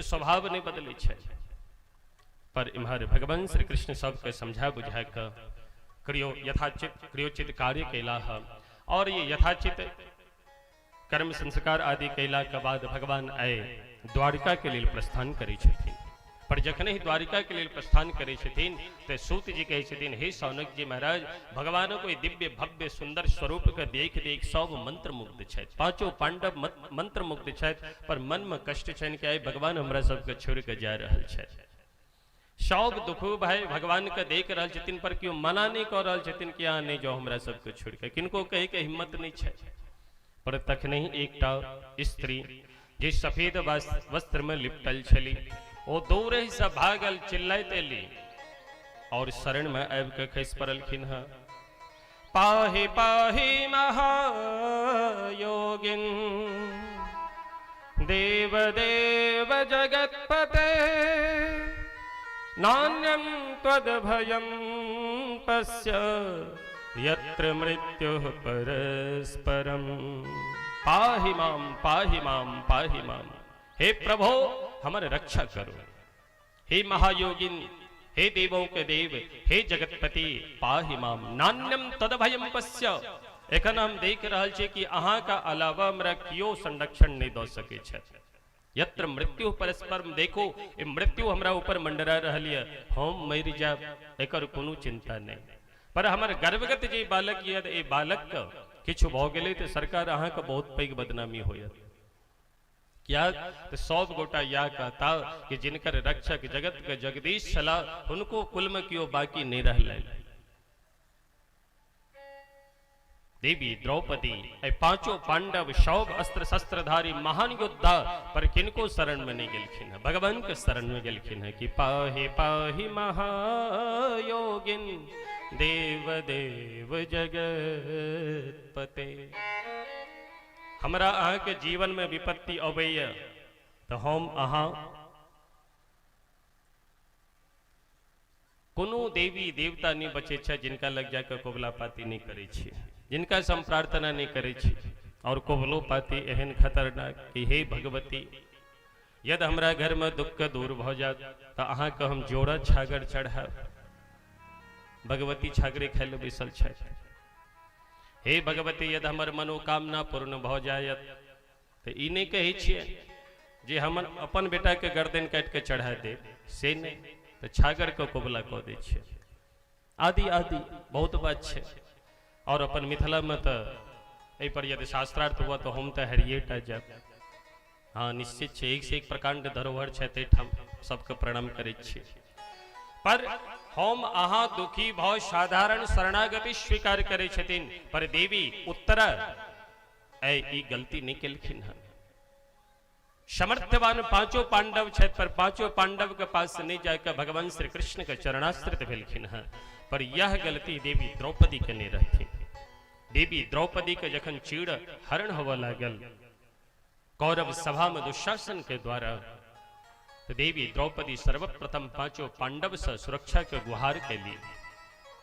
स्वभाव नहि बदलै छै। पर इम्हर भगवान श्री कृष्ण सबके समझा बुझा कऽ क्रियो यथाचित क्रियोचित कार्य कैलाह और ये यथाचित कर्म संस्कार आदि कैला के बाद भगवान आए द्वारिका के लेल प्रस्थान करै छथिन। पर जखन ही द्वारिका के लेल प्रस्थान करै छथिन तऽ सूत जी कहै छथिन, हे सौनक जी महाराज, भगवानक ओहि दिव्य भव्य सुंदर स्वरूप के देख देख सब मंत्रमुग्ध छथि, पांचों पांडव मंत्रमुग्ध छथि, पर मन में कष्ट छनि कि आइ भगवान हमरा सबके छोड़ि के जा रहल छथि। सब दुखू भाई भगवान के देख रहल छथिन, पर केओ मना नहीं कऽ रहल छथिन कि अहाँ नहीं जाओ हमरा सबके छोड़ि के, किनको कहे के हिम्मत नहीं छै। पर तखने ही एकटा स्त्री जे सफेद वस्त्र में लिपटल छली, ओ दौड़े से भागल चिल्लाइत एली और शरण में आबि के खसि पड़लखिन हँ। पाहि पाहि महायोगिन देव देव जगत्पते, नान्यं त्वद्भयं पश्य यत्र मृत्युः परस्परम्। पाहि मां पाहि मां पाहि मां, हे प्रभो हमर रक्षा करो। हे महायोगिन, हे देवों के देव, हे जगतपति, पाहि माम नान्यम तदभयम पश्य। एखन हम देख रहल छी कि अहाँ का अलावा हमरा कियो संरक्षण नहीं दऽ सकै छै। यत्र मृत्यु परस्पर, देखो ई मृत्यु हमरा ऊपर मंडरा रहल यऽ, हम मरि जायब एकर कोनो चिंता नहीं, पर हमर गर्भगत जे बालक यऽ, एहि बालक के किछु भऽ गेलै तऽ सरकार अहाँके बहुत पैघ बदनामी होयत। किया तऽ सब गोटा इएह कहता कि जिनकर रक्षक जगत के जगदीश छला हुनको कुल में केओ बाकी नहीं रहलनि। देवी द्रौपदी ए पांचों पांडव सब अस्त्र शस्त्रधारी महान योद्धा, पर किनको शरण में नहीं गेलखिन है, भगवान के शरण में गेलखिन है कि पाहि पाहि महायोगिन देव देव जगतपते। हमरा अहाँके जीवन में विपत्ति अबैया तो हम अहाँ कोनो देवी देवता नहीं बचे छै जिनका लग जाके कबुला पाती नहीं करै छी, जिनका से हम प्रार्थना नहीं करै छी। और कबुलो पाती एहन खतरनाक कि हे भगवती, यदि हमरा घर में दुख के दूर भऽ जायत तऽ अहाँके हम जोड़ा छागर चढ़ायब। भगवती छागरे खाय लए बैसल छथि। हे भगवती, यदि हमर मनोकामना पूर्ण भऽ जायत तऽ ई नहि कहै छियै जे हम अपन बेटाके गर्दन काटि कऽ चढ़ा देब, से नहि, तऽ छागरके कबुला कऽ दै छियै। आदि आदि बहुत बात छै। और अपन मिथिलामे तऽ एहिपर यदि शास्त्रार्थ हुआ तऽ हम तऽ हरिये टा जायब। हाँ निश्चित छै, एक से एक प्रकांड धरोहर छै, ताहिठाम सबके प्रणाम करै छी। पर हम अहाँ दुखी भऽ साधारण शरणागति स्वीकार करै छथिन, पर देवी उत्तरा ई गलती नहीं केलखिन हन। समर्थवान पांचों पांडव छथि, पर पांचों पांडव के पास नहीं जाकर भगवान श्री कृष्ण के चरणाश्रित भेलखिन हन। पर यह गलती देवी द्रौपदी के नहीं रहथिन। देवी द्रौपदी के जखन चीर हरण होवऽ लागल कौरव सभा में दुशासन के द्वारा, तो देवी द्रौपदी सर्वप्रथम पांचों पांडव से सुरक्षा के गुहार कैली,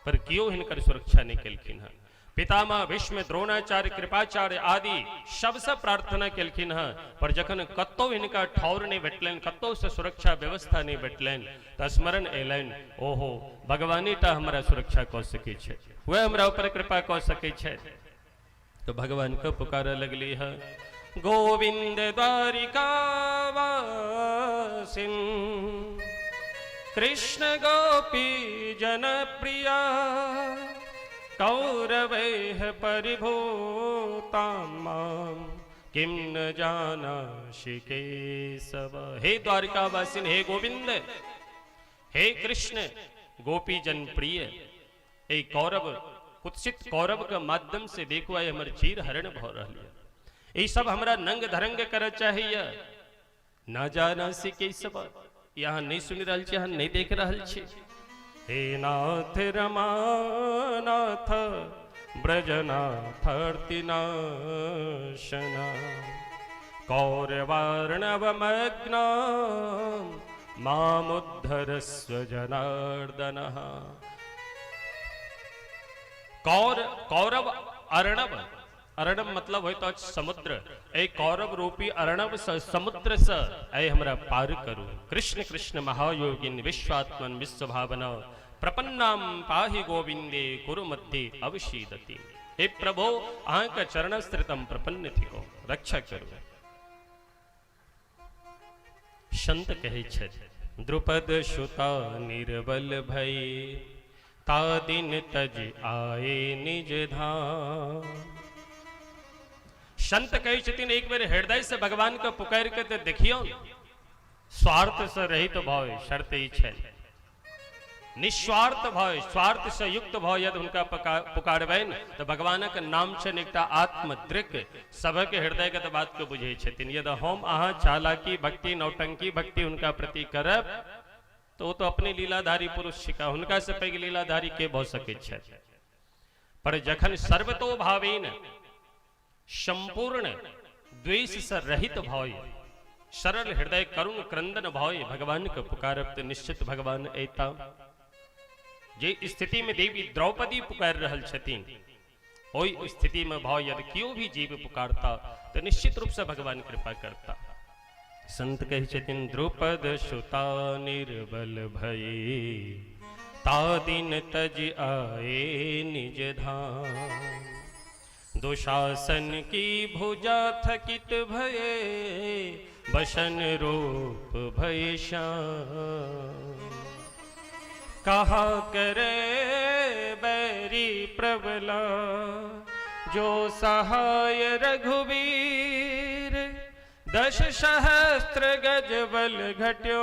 पर क्यों हिनकर सुरक्षा नहीं केलखिन हन। पितामह भीष्म, द्रोणाचार्य, कृपाचार्य आदि सबसे प्रार्थना केलखिन हन, पर जखन कतौ हिनका ठौर नहीं भेटलनि, कतौ से सुरक्षा व्यवस्था नहीं भेटलनि, तऽ स्मरण एलनि, ओहो भगवाने टा हमरा सुरक्षा कऽ सकै छै, वएह हमरा ऊपर कृपा कऽ सकै छै। तो भगवान के पुकार लगली है, गोविंद द्वारिका वासिन कृष्ण गोपी जनप्रिया कौरवैः परिभूतां मां किं न जानासि केशव। हे द्वारिकावासिन, हे गोविंद, हे कृष्ण गोपी जन प्रिय, ए कौरव कुत्सित कौरव के माध्यम से देखो आइ हमर चीर हरण भऽ रहल यऽ, ई सब हमरा नंग धरंग करऽ चाहैया। न जाना से केशव, यहाँ नहीं सुनि रहल छी, यहाँ नहीं देख रहल छी। हे नाथ रमानाथ ब्रजनाथ अर्तिनाशना कौरवार्णवमग्ना मामुद्धरस्व जनार्दनः। कौरव अर्णव अर्णव मतलब होइत अछि समुद्र। एहि कौरव रूपी अर्णव से, समुद्र से एहि हमरा पार करू। कृष्ण कृष्ण महायोगिन विश्वात्मन विश्वभावना प्रपन्नाम पाहि गोविंदे कुरु मध्ये अवशीदति। हे प्रभो, अहाँके चरणस्त्रितम प्रपन्न थिको, रक्षा करू। संत कहै छथि, द्रुपद सुता निर्बल भई, ता दिन तज आए निज धाम। संत कहै छथिन, एक बेर हृदय से भगवान के पुकार के तऽ देखियौ, स्वार्थ से रहित भय, शर्त ई छै, निस्वार्थ भय, स्वार्थ से युक्त भय यदि हुनका पुकारबनि तऽ भगवानक नाम छनि एकटा आत्मदृक, सभक हृदयगत बात के बुझै छथिन। यदि हम अहाँ चालाकी भक्ति, नौटंकी भक्ति हुनका प्रति करब तऽ ओ तऽ अपने लीलाधारी पुरुष छिका, हुनका से पैघ लीलाधारी के भऽ सकैत छथि। पर जखन सर्वतो भावेन संपूर्ण द्वेष से रहित भय, सरल हृदय करुण क्रंदन भय भगवान के पुकारब तऽ निश्चित भगवान अयता। जे स्थिति में देवी द्रौपदी पुकार रहल छथिन, ओहि स्थिति में भय यदि केओ भी जीव पुकारता तऽ निश्चित रूप से भगवान कृपा करता। संत कहै छथिन, द्रुपद सुता निर्बल भई, ता दिन तज आए निज धाम। दुशासन की भुजा थकित भये, बसन रूप भय श्याम। कहा करे बैरी प्रबला, जो सहाय रघुवीर। दश सहस्त्र गज बल घट्यो,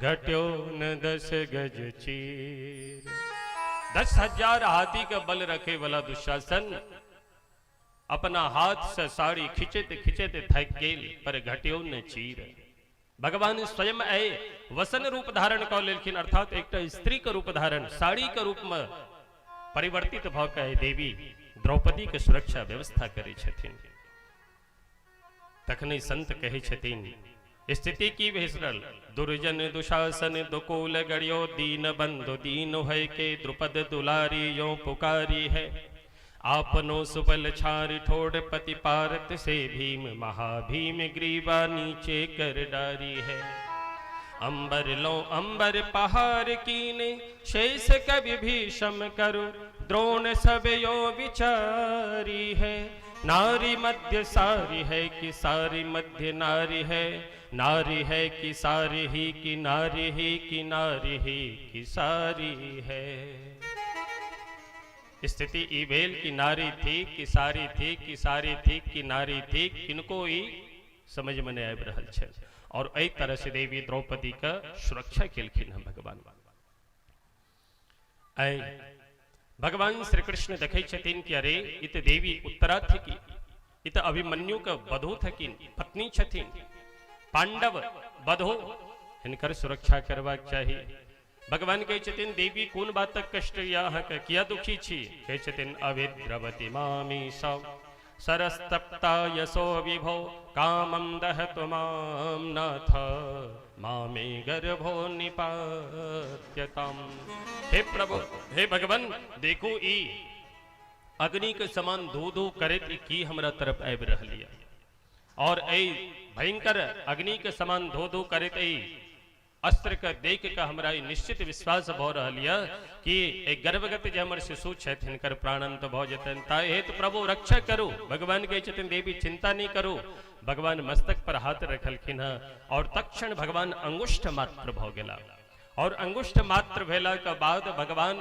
घट्यो न 10 गज चीर। 10,000 हाथी के बल रखे वाला दुशासन अपना हाथ से साड़ी खिंचैत खिंचैत थक गेल, पर घट्यो न चीर। भगवान स्वयं आए, वसन रूप धारण कऽ लेलखिन, अर्थात एकटा स्त्री के रूप धारण, साड़ी के रूप में परिवर्तित भऽ के देवी द्रौपदी के सुरक्षा व्यवस्था करै छथिन। तखने संत कहै छथिन, स्थिति की भेसरल, दुर्जन दुशासन दुकूल गड़ियो, दीन बंधु दीन है के द्रुपद दुलारी यो पुकारी है। आपनो सुबल छार ठोड़ पति पारत से भीम महाभीम ग्रीवा नीचे कर डारी है। अंबर लो अंबर पहाड़ कीने, शेष कवि भीषम करो, द्रोण सब यो विचारी है। नारी मध्य सारी है कि सारी मध्य नारी है, नारी है कि सारी ही कि नारी ही कि नारी ही कि सारी है। स्थिति ई भेल कि नारी थी कि सारी थी कि सारी थी कि नारी थी, किनको ई समझ में नहीं आबि रहल छै। और एहि तरह से देवी द्रौपदी के सुरक्षा केलखिन हँ भगवान। आइ भगवान श्री कृष्ण देखै छथिन कि अरे ई तऽ देवी उत्तरा थिकी, ई तऽ अभिमन्यु के वधू थकिन, पत्नी छथिन, पांडव वधू, हिनकर सुरक्षा करबाक चाही। भगवान कहै छथिन, देवी कोन बातक कष्ट या अहाँके, किया दुखी छी? कहै छथिन, अभिद्रवति मामी सब सरस्तप्ता यशो विभो, कामं दहतु मां नाथ, मामे गर्भो निपात्यताम। हे प्रभु, हे भगवान, देखू ई अग्नि के समान धू धू करैत ई की हमरा तरफ आबि रहल यऽ, और एहि भयंकर अग्नि के समान धो धो करैत एहि अस्त्र के देख के हमरा ई निश्चित विश्वास भऽ रहल यऽ कि एहि गर्भगत जे हमर शिशु छथि हिनकर प्राणांत भऽ जेतनि, ताहि हेतु प्रभु रक्षा करू। भगवान कहै छथिन, देवी चिंता नहि करू। भगवान मस्तक पर हाथ रखलखिन हँ और तत्क्षण भगवान अंगुष्ठ मात्र भऽ गेला, और अंगुष्ठ मात्र भेला के बाद भगवान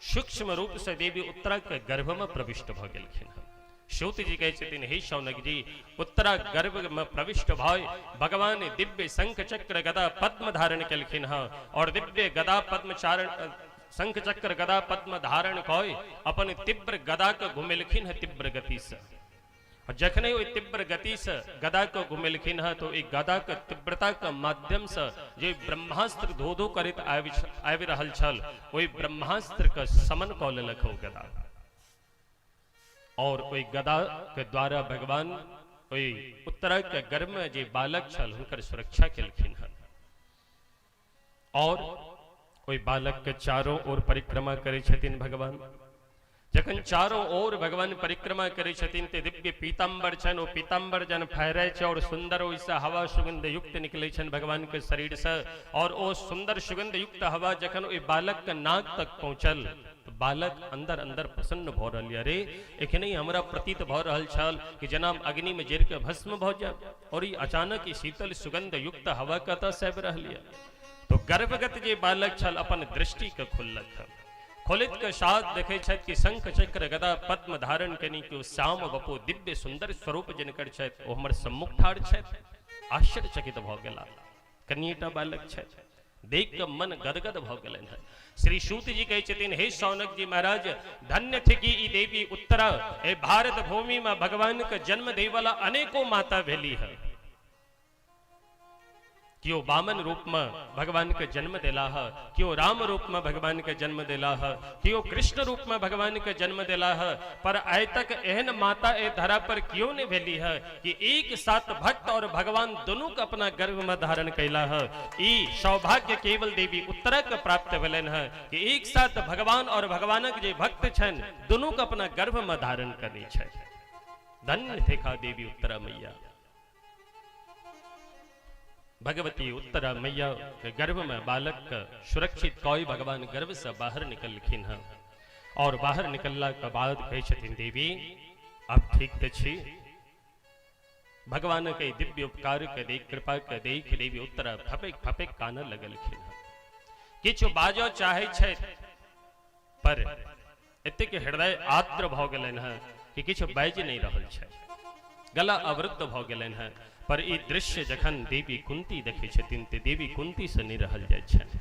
सूक्ष्म रूप से देवी उत्तरा के गर्भ में प्रविष्ट भऽ गेलखिन हँ। सूत जी कहै छथिन, हे शौनक जी, उत्तरा गर्भ में प्रविष्ट भय भगवान दिव्य शंख चक्र गदा पद्म धारण केलखिन हँ, और दिव्य गदा पद्म चारण शंख चक्र गदा पद्म धारण कय अपन तीव्र गदा के घुमेलखिन हँ तीव्र गति से। और जखने ओहि तीव्र गति से गदा के घुमेलखिन हँ तो एक गदा के तीव्रता के माध्यम से जे ब्रह्मास्त्र धो धो करैत आबि रहल छल, ओहि ब्रह्मास्त्र के शमन कऽ लेलक ओ गदा, और ओहि गदा के द्वारा भगवान ओहि उत्तरा के गर्भ में जे बालक छल हुनकर सुरक्षा केलखिन हन, और ओहि बालक के चारों ओर परिक्रमा करै छथिन भगवान। जखन चारों ओर भगवान परिक्रमा करै छथिन ते दिव्य पीताम्बर छनि, ओ पीताम्बर जन फहरै छै और सुंदर ओहिसँ हवा सुगंध युक्त निकलै छनि भगवान के शरीर से। और ओ सुंदर सुगंध युक्त हवा जखन ओहि बालक के नाक तक पहुंचल तऽ बालक अंदर अंदर प्रसन्न भऽ रहल यऽ। अरे एखने हमरा प्रतीत भऽ रहल छल कि जेना हम अग्नि में जरि के भस्म भऽ जायब, और ई अचानक ई शीतल सुगंध युक्त हवा कतऽ से आबि रहल यऽ। तो गर्भगत जे बालक छल अपन दृष्टि के खोललक। खोलित के साथ देखे छथि कि शंख चक्र गदा पद्म धारण केने केओ श्याम बपो दिव्य सुंदर स्वरूप जिनकर छथि ओ हमर सम्मुख ठाढ़ छथि। आश्चर्यचकित भऽ गेला। कनिएटा बालक छथि, देख के मन गदगद भऽ गेलनि हँ। श्री सूत जी कहै छथिन, हे शौनक जी महाराज, धन्य थिकी ई देवी उत्तरा। ए भारत भूमि में भगवान के जन्म दै वाला अनेको माता भेली है। केओ वामन रूप में भगवान के जन्म देला है, केओ राम रूप में भगवान के जन्म देला है, केओ कृष्ण रूप में भगवान के जन्म देला है, पर आइ तक एहन माता ए धरा पर केओ नहीं भेली है कि एक साथ भक्त और भगवान दोनों के अपना गर्भ में धारण कैला है। ई सौभाग्य केवल देवी उत्तरा के प्राप्त भेलन है कि एक साथ भगवान और भगवानक जे भक्त छन दोनों के अपना गर्भ में धारण करने छथि। धन्य थिका देवी उत्तरा मैया। भगवती उत्तरा मैया के गर्भ में बालक के सुरक्षित कोई भगवान गर्भ से बाहर निकलखिन हँ। और बाहर निकलला के बाद कहै छथिन, देवी अब ठीक तो छी। भगवान के दिव्य उपकार के देख, कृपा के देख देवी उत्तरा फपेक फपेक कान लगलखिन हँ। किछु बाजऽ चाहै छथि पर एतेक हृदय आर्द्र भऽ गेलनि हँ कि किछु बाजि नहि रहल छथि, गला अवरुद्ध भऽ गेलनि हँ। पर ई दृश्य जखन देवी कुंती देखै छथिन तऽ देवी कुंती से नहि रहल जाइ छनि।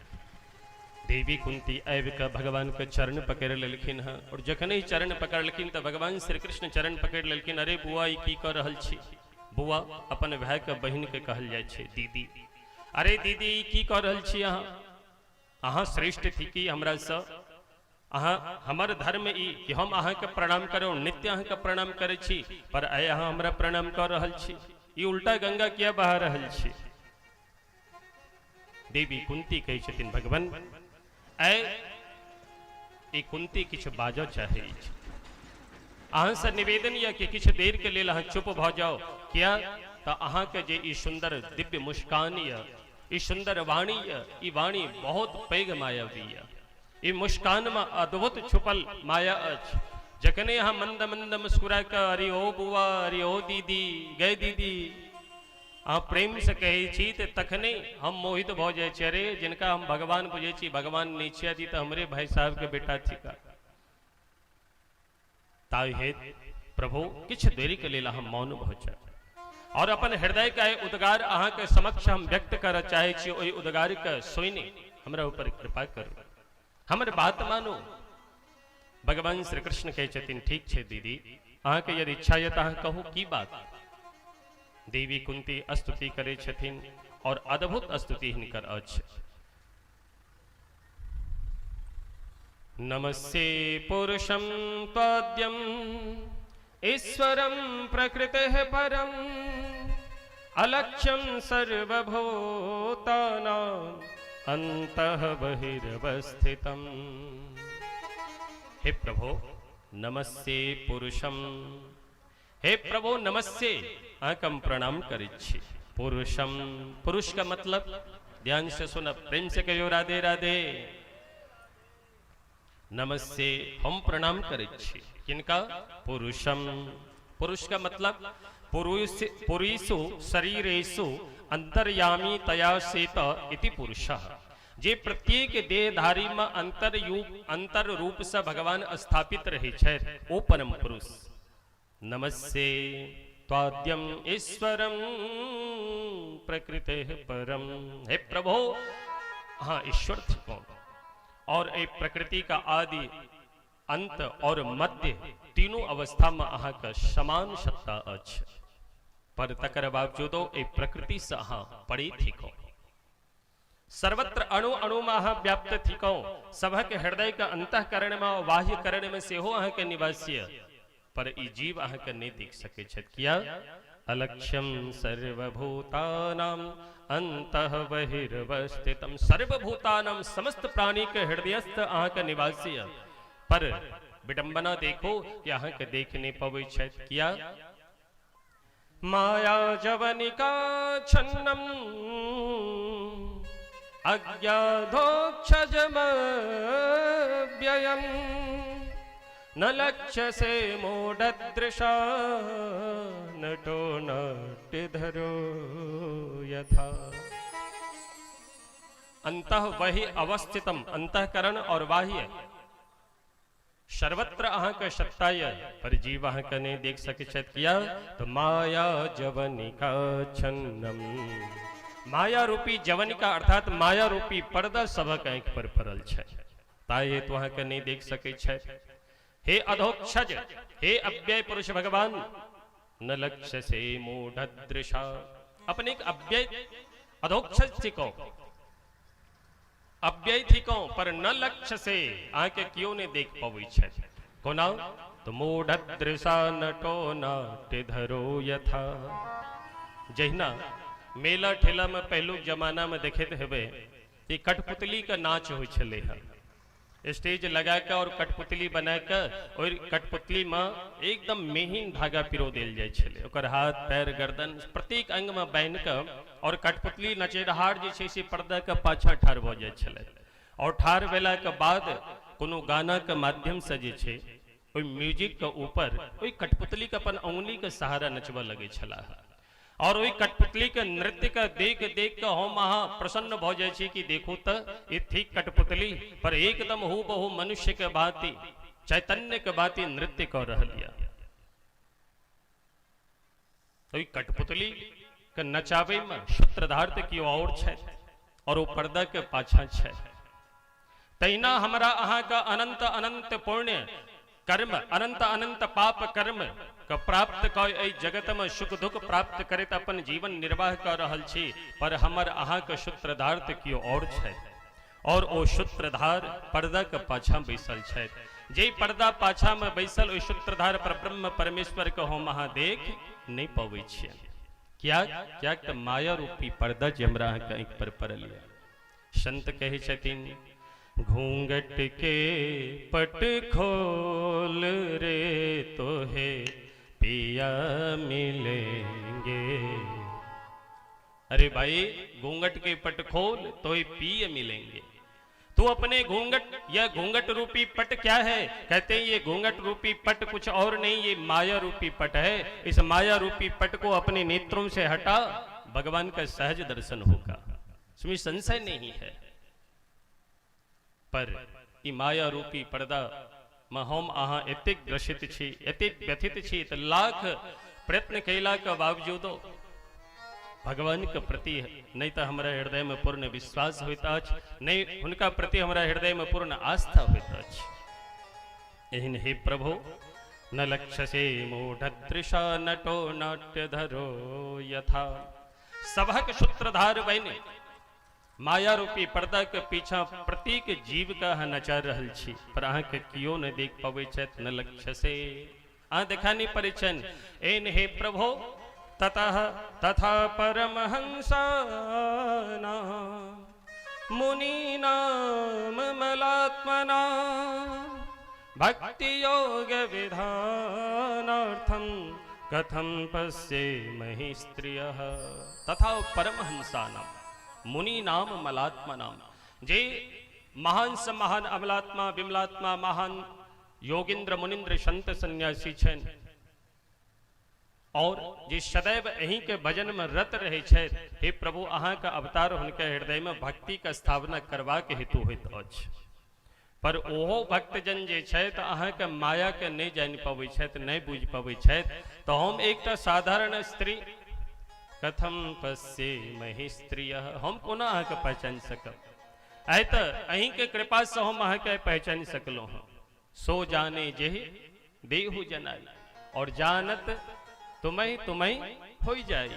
देवी कुंती आबि कऽ भगवान के चरण पकड़ि लेलखिन हँ और जखने चरण पकड़लखिन तऽ भगवान श्री कृष्ण चरण पकड़ि लेलखिन। अरे बुआ, ई की कऽ रहल छी? बुआ अपन भाय के बहिन के कहल जाइ छै दीदी। अरे दीदी, ई की कऽ रहल छी अहाँ? अहाँ श्रेष्ठ थी हमरा से, अहाँ हमर धर्म ई कि हम अहाँके प्रणाम करू, नित्य अहाँके प्रणाम करै छी, पर आइ अहाँ हमरा प्रणाम कऽ रहल छी, ई उल्टा गंगा किया बहा रहल छी? देवी कुंती कहै छथिन, भगवान आइ ई कुंती किछु बाजऽ चाहै अछि, अहाँसँ निवेदन यऽ कि किछु देर के लेल अहाँ चुप भऽ जाउ। किया तऽ अहाँके जे ई सुंदर दिव्य मुस्कान यऽ, ई सुंदर वाणी यऽ, ई वाणी बहुत पैघ मायावी यऽ। ई मुस्कान में अद्भुत छुपल माया अछि। जखने अहाँ मंद मंद मुस्कुरा कऽ अरे ओ बुआ, अरे ओ दीदी, गए दीदी, अहाँ प्रेम से कहै छी तऽ तखने हम मोहित भऽ जाइ छी। अरे जिनका हम भगवान बुझै छी भगवान नहि छियै, तऽ हमरे भाई साहब के बेटा थिका। ताहि हेतु प्रभु किछु देरी के लेल अहाँ मौन भऽ जाउ और अपन हृदय के उद्गार अहाँके समक्ष हम व्यक्त करऽ चाहै छी। ओहि उद्गार के सुनि हमरा ऊपर कृपा करू, हमर बात मानू। भगवान श्री कृष्ण कहै छथिन, ठीक छै दीदी, अहाँके यदि इच्छा यऽ तऽ अहाँ कहू की बात। देवी कुंती स्तुति करै छथिन और अद्भुत स्तुति हिनकर अछि। नमस्ते पुरुषं त्वाद्यम् ईश्वरं प्रकृतेः परम् अलक्ष्यं सर्वभूतानाम् अन्तः बहिरवस्थितम्। हे प्रभो, नमस्ते पुरुषं, हे प्रभो नमस्ते, अहाँके हम प्रणाम करै छी। पुरुषम, पुरुष का मतलब ध्यान से सुन, प्रेम से कहियो राधे राधे। नमस्ते, हम प्रणाम करै छी किनका? पुरुषम। पुरुष का मतलब पुरुष, पुरुषु शरीरेषु अंतर्यामी तया सेत इति पुरुषः। जे प्रत्येक देहधारी में अंतर रूप से भगवान स्थापित रहे छथि ओ परम पुरुष। नमस्ते त्वाद्यम ईश्वरम प्रकृतेः परम। हे प्रभो, हाँ ईश्वर थिको और ए प्रकृति का आदि अंत और मध्य तीनों अवस्था में अहाँ के समान सत्ता अछि, पर तकर बावजूदो ए प्रकृति से अहाँ परे थिको। सर्वत्र अणु अणु में अहाँ व्याप्त थिकौ, सभक हृदय के अंतःकरण में और बाह्य करण में सेहो अहाँ के निवासी, पर ई जीव अहाँ के नहीं देख सके छथि। किया? अलक्ष्यम सर्वभूतानाम अंतः बहिर्वस्थितम। सर्वभूतानाम समस्त प्राणी के हृदयस्थ अहाँ के निवासी, पर विडंबना देखो कि अहाँके देख नहि पबै छथि। किया? माया जवनिका छन्नम अज्ञाधोक्षजम व्ययम न लक्ष्य से मूढ़दृशा नटो नाट्यधरो यथा। अंतः वही अवस्थितम, अंतःकरण और बाह्य सर्वत्र अहाँके सत्ता यऽ, पर जीव अहाँके नहि देख सकै छथि। किया? तऽ माया जवनिका छन्नम, माया रूपी जवनिका अर्थात माया रूपी पर्दा सभक आँखि पर पड़ल छै, ताहि हेतु अहाँके नहि देख सकै छथि। हे अधोक्षज, हे अव्यय पुरुष भगवान, न लक्ष्य से मूढ़दृशा, अपने अव्यय अधोक्षज थिको, अव्यय थिको, पर न लक्ष्य से अहाँके केओ नहि देख पबै छथि। कोना? तऽ मूढ़दृशा नटो नाट्यधरो यथा। जहिना मेला ठेला में पहिलुक जमाना में देखैत हेबै कि कठपुतली के नाच होइ छलै हँ, स्टेज लगा के और कठपुतली बना के ओहि कठपुतली में एकदम मेहीन धागा पिरो देल जाइ छलै, ओकर हाथ पैर गर्दन प्रत्येक अंग में बान्हि के और कठपुतली नचेरहार जे छै से पर्दा के पाछा ठाढ़ भऽ जाइ छलै, और ठाढ़ भेला के बाद कोनो गाना के माध्यम से जे छै ओहि म्यूजिक के ऊपर ओहि कठपुतली के अपन उंगली के सहारा नचबऽ लगै छलाह, और ओहि कठपुतली के नृत्य के देख देख के हम अहाँ प्रसन्न भऽ जाइ छी कि देखू तऽ ई थिक कठपुतली, पर एकदम हूबहू मनुष्य के भांति चैतन्य के भांति नृत्य कऽ रहल यऽ। ओहि कठपुतली के नचाबै में सूत्रधार तऽ केओ और छथि और ओ पर्दा के पाछा छथि। तहिना हमरा अहाँके अनंत अनंत पुण्य कर्म, अनंत अनंत पाप कर्म के प्राप्त कऽ एहि जगत में सुख दुख प्राप्त करैत अपन जीवन निर्वाह कऽ रहल छी, पर हमर अहाँके सूत्रधार तऽ केओ और छथि और ओ सूत्रधार पर्दा के पाछा बैसल छथि। जे पर्दा पाछा में बैसल ओहि सूत्रधार पर ब्रह्म परमेश्वर के हम अहाँ देख नहि पबै छियै। किया? कियाक तऽ माया रूपी पर्दा जे हमरा अहाँके आँखि पर पड़ल यऽ। संत कहै छथिन, घूंघट के पट खोल रे तोहे पिया मिलेंगे। अरे भाई, घूंघट के पट खोल तो ही पिय मिलेंगे। तू अपने घूंघट, यह घूंघट रूपी पट क्या है? कहते हैं ये घूंघट रूपी पट कुछ और नहीं, ये माया रूपी पट है। इस माया रूपी पट को अपने नेत्रों से हटा, भगवान का सहज दर्शन होगा, इसमें संशय नहीं है। पर ई माया रूपी पर्दा में हम अहाँ एतेक ग्रसित छी, एतेक व्यथित छी, तऽ लाख प्रयत्न कैला के बावजूदो भगवान के प्रति नहीं तऽ हमरा हृदय में पूर्ण विश्वास होइत अछि, नहीं हुनका प्रति हमरा हृदय में पूर्ण आस्था होइत अछि। एहन हे प्रभु, न लक्ष्य से मूढ़दृशा नटो नाट्यधरो यथा। सबहक सूत्रधार बनि माया रूपी पर्दा के पीछा प्रत्येक जीव के अहाँ नचा रहल छी, पर अहाँके केओ नहि देख पबै छथि। न लक्ष्य से अहाँ देखा नहि पड़ै छनि। एन हे प्रभो ततः तथा परमहंसानाम मुनीनाम मलात्मना भक्ति योग विधानार्थम कथम पश्येमहि स्त्रियः। तथा परमहंसानाम मुनि नाम मलात्मा नाम, जे महान से महान अमलात्मा विमलात्मा महान योगिंद्र मुनिंद्र संत सन्यासी छनि और जे सदैव अहीं के भजन में रत रहे छथि, हे प्रभु अहाँ के अवतार हुनके हृदय में भक्ति के स्थापना करबाक हेतु होइत अछि। पर ओहो भक्तजन जे छथि अहाँके माया के नहि जानि पबै छथि, नहि बुझि पबै छथि, तऽ हम एकटा साधारण स्त्री कथम पश्येमहि स्त्रियः, हम कोना अहाँके पहचानि सकब? आइ तऽ अहीँके कृपासँ हम अहाँके पहचानि सकलहुँ हँ। सो जाने जेहि देहु जनाई, और जानत तुमहि तुमहि होइ जाई।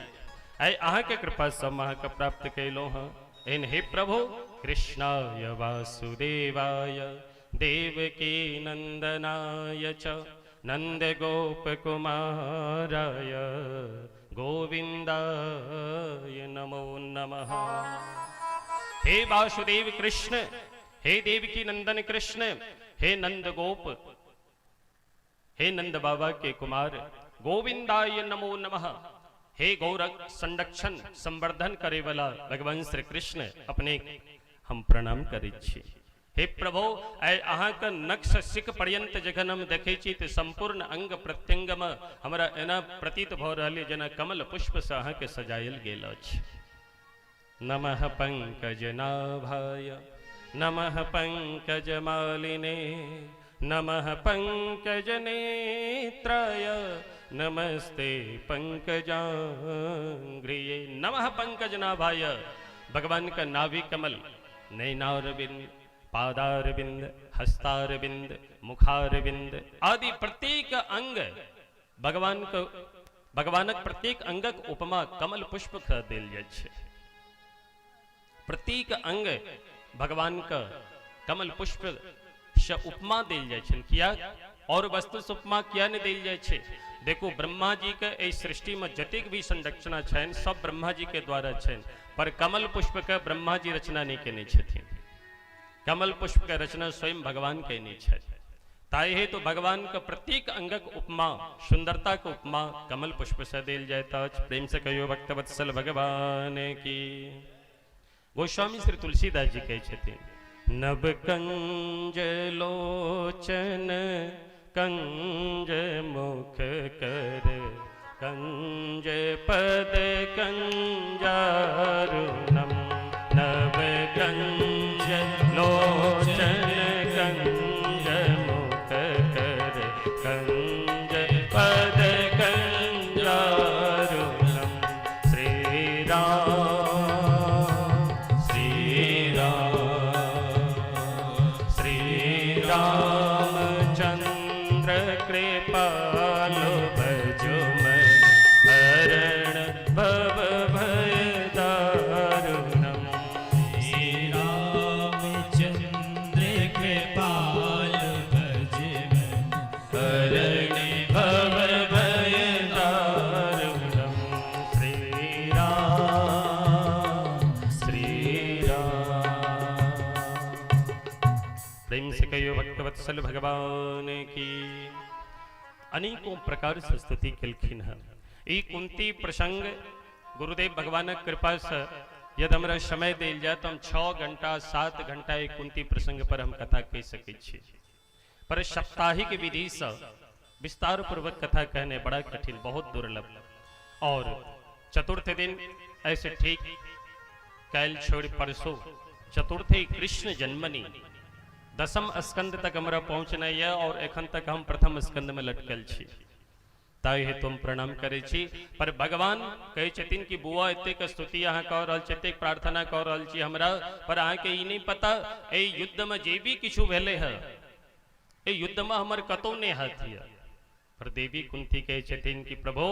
आइ अहाँके कृपासँ हम अहाँके प्राप्त कयलहुँ हँ। एहन हे प्रभु, कृष्णाय वासुदेवाय देवकी नंदनाय च नंद गोप कुमाराय गोविंदाय नमो नमः। हे वासुदेव कृष्ण, हे देवकी नंदन कृष्ण, हे नंद गोप हे नंद बाबा के कुमार गोविंदाय नमो नमः। हे गौरक संरक्षण संवर्धन करे वाला भगवान श्री कृष्ण, अपने हम प्रणाम करै छी। हे प्रभु, आइ अहाँके नक्श सिख पर्यंत जखन हम देखै छी तऽ संपूर्ण अंग प्रत्यंग में हमरा एना प्रतीत भऽ रहल जेना कमल पुष्प से अहाँके सजायल गेल अछि। नमः पंकजनाभाय नमः पंकजमालिने नमः पंकजनेत्राय नमस्ते पंकजांघ्रिये। नमः पंकजनाभाय, भगवान का नाभि कमल, नयनारविंद, पादारविंद, हस्तारविंद, मुखारविंद आदि प्रत्येक अंग भगवान के, भगवानक प्रत्येक अंगक उपमा कमल पुष्प के देल जाइ छै। प्रत्येक अंग भगवान के कमल पुष्प से उपमा देल जाइ छै। किया और वस्तु से उपमा किया नहीं देल जाइ छै? देखो, ब्रह्मा जी के एहि सृष्टि में जतेक भी संरचना छनि सब ब्रह्मा जी के द्वारा छनि, पर कमल पुष्प के ब्रह्मा जी रचना नहीं केने छथिन। कमल पुष्प के रचना स्वयं भगवान केने छथि। ताहि हेतु भगवान के प्रत्येक अंगक उपमा, सुंदरता के उपमा कमल पुष्प से देल जाइत अछि। प्रेम से कहियो भक्तवत्सल भगवान की। गोस्वामी श्री तुलसीदास जी कहै छथिन, नव कंज लोचन कंज मुख कर कंज पद कंजारुणम। नव कंज लोचन कंज मुख कर कंज पद कंजारुणम। श्री राम श्री राम श्री रामचंद्र कृपालु भजो मन हरण भव भय दारुणम। श्री रामचंद्र कृपाल भज मन हरण भव भय दारुणम। श्री राम श्री राम। प्रेम से कहियो भक्तवत्सल भगवान की। अनेकों प्रकार से स्तुति केलखिन हँ। ई कुंती प्रसंग गुरुदेव भगवानक कृपा से यदि हमरा समय देल जाय तो हम 6 घंटा 7 घंटा एक कुंती प्रसंग पर हम कथा कहि सकै छी, पर साप्ताहिक विधि से विस्तार पूर्वक कथा कहने बड़ा कठिन, बहुत दुर्लभ। और चतुर्थ दिन ऐसे ठीक कैल छोड़ परसों चतुर्थी कृष्ण जन्मनी दसम स्कंद तक हमरा पहुँचना यऽ और एखन तक हम प्रथम स्कंद में लटकल छी। ताहि हेतु हम प्रणाम करै छी। पर भगवान कहै छथिन कि बुआ एतेक स्तुति अहाँ कऽ रहल छी, एतेक प्रार्थना कऽ रहल छी हमरा, पर अहाँके ई नहि पता एहि युद्ध में जे भी किछु भेलै हँ, एहि युद्ध में हमर कतौ नहि हाथ यऽ। पर देवी कुंती कहै छथिन कि प्रभु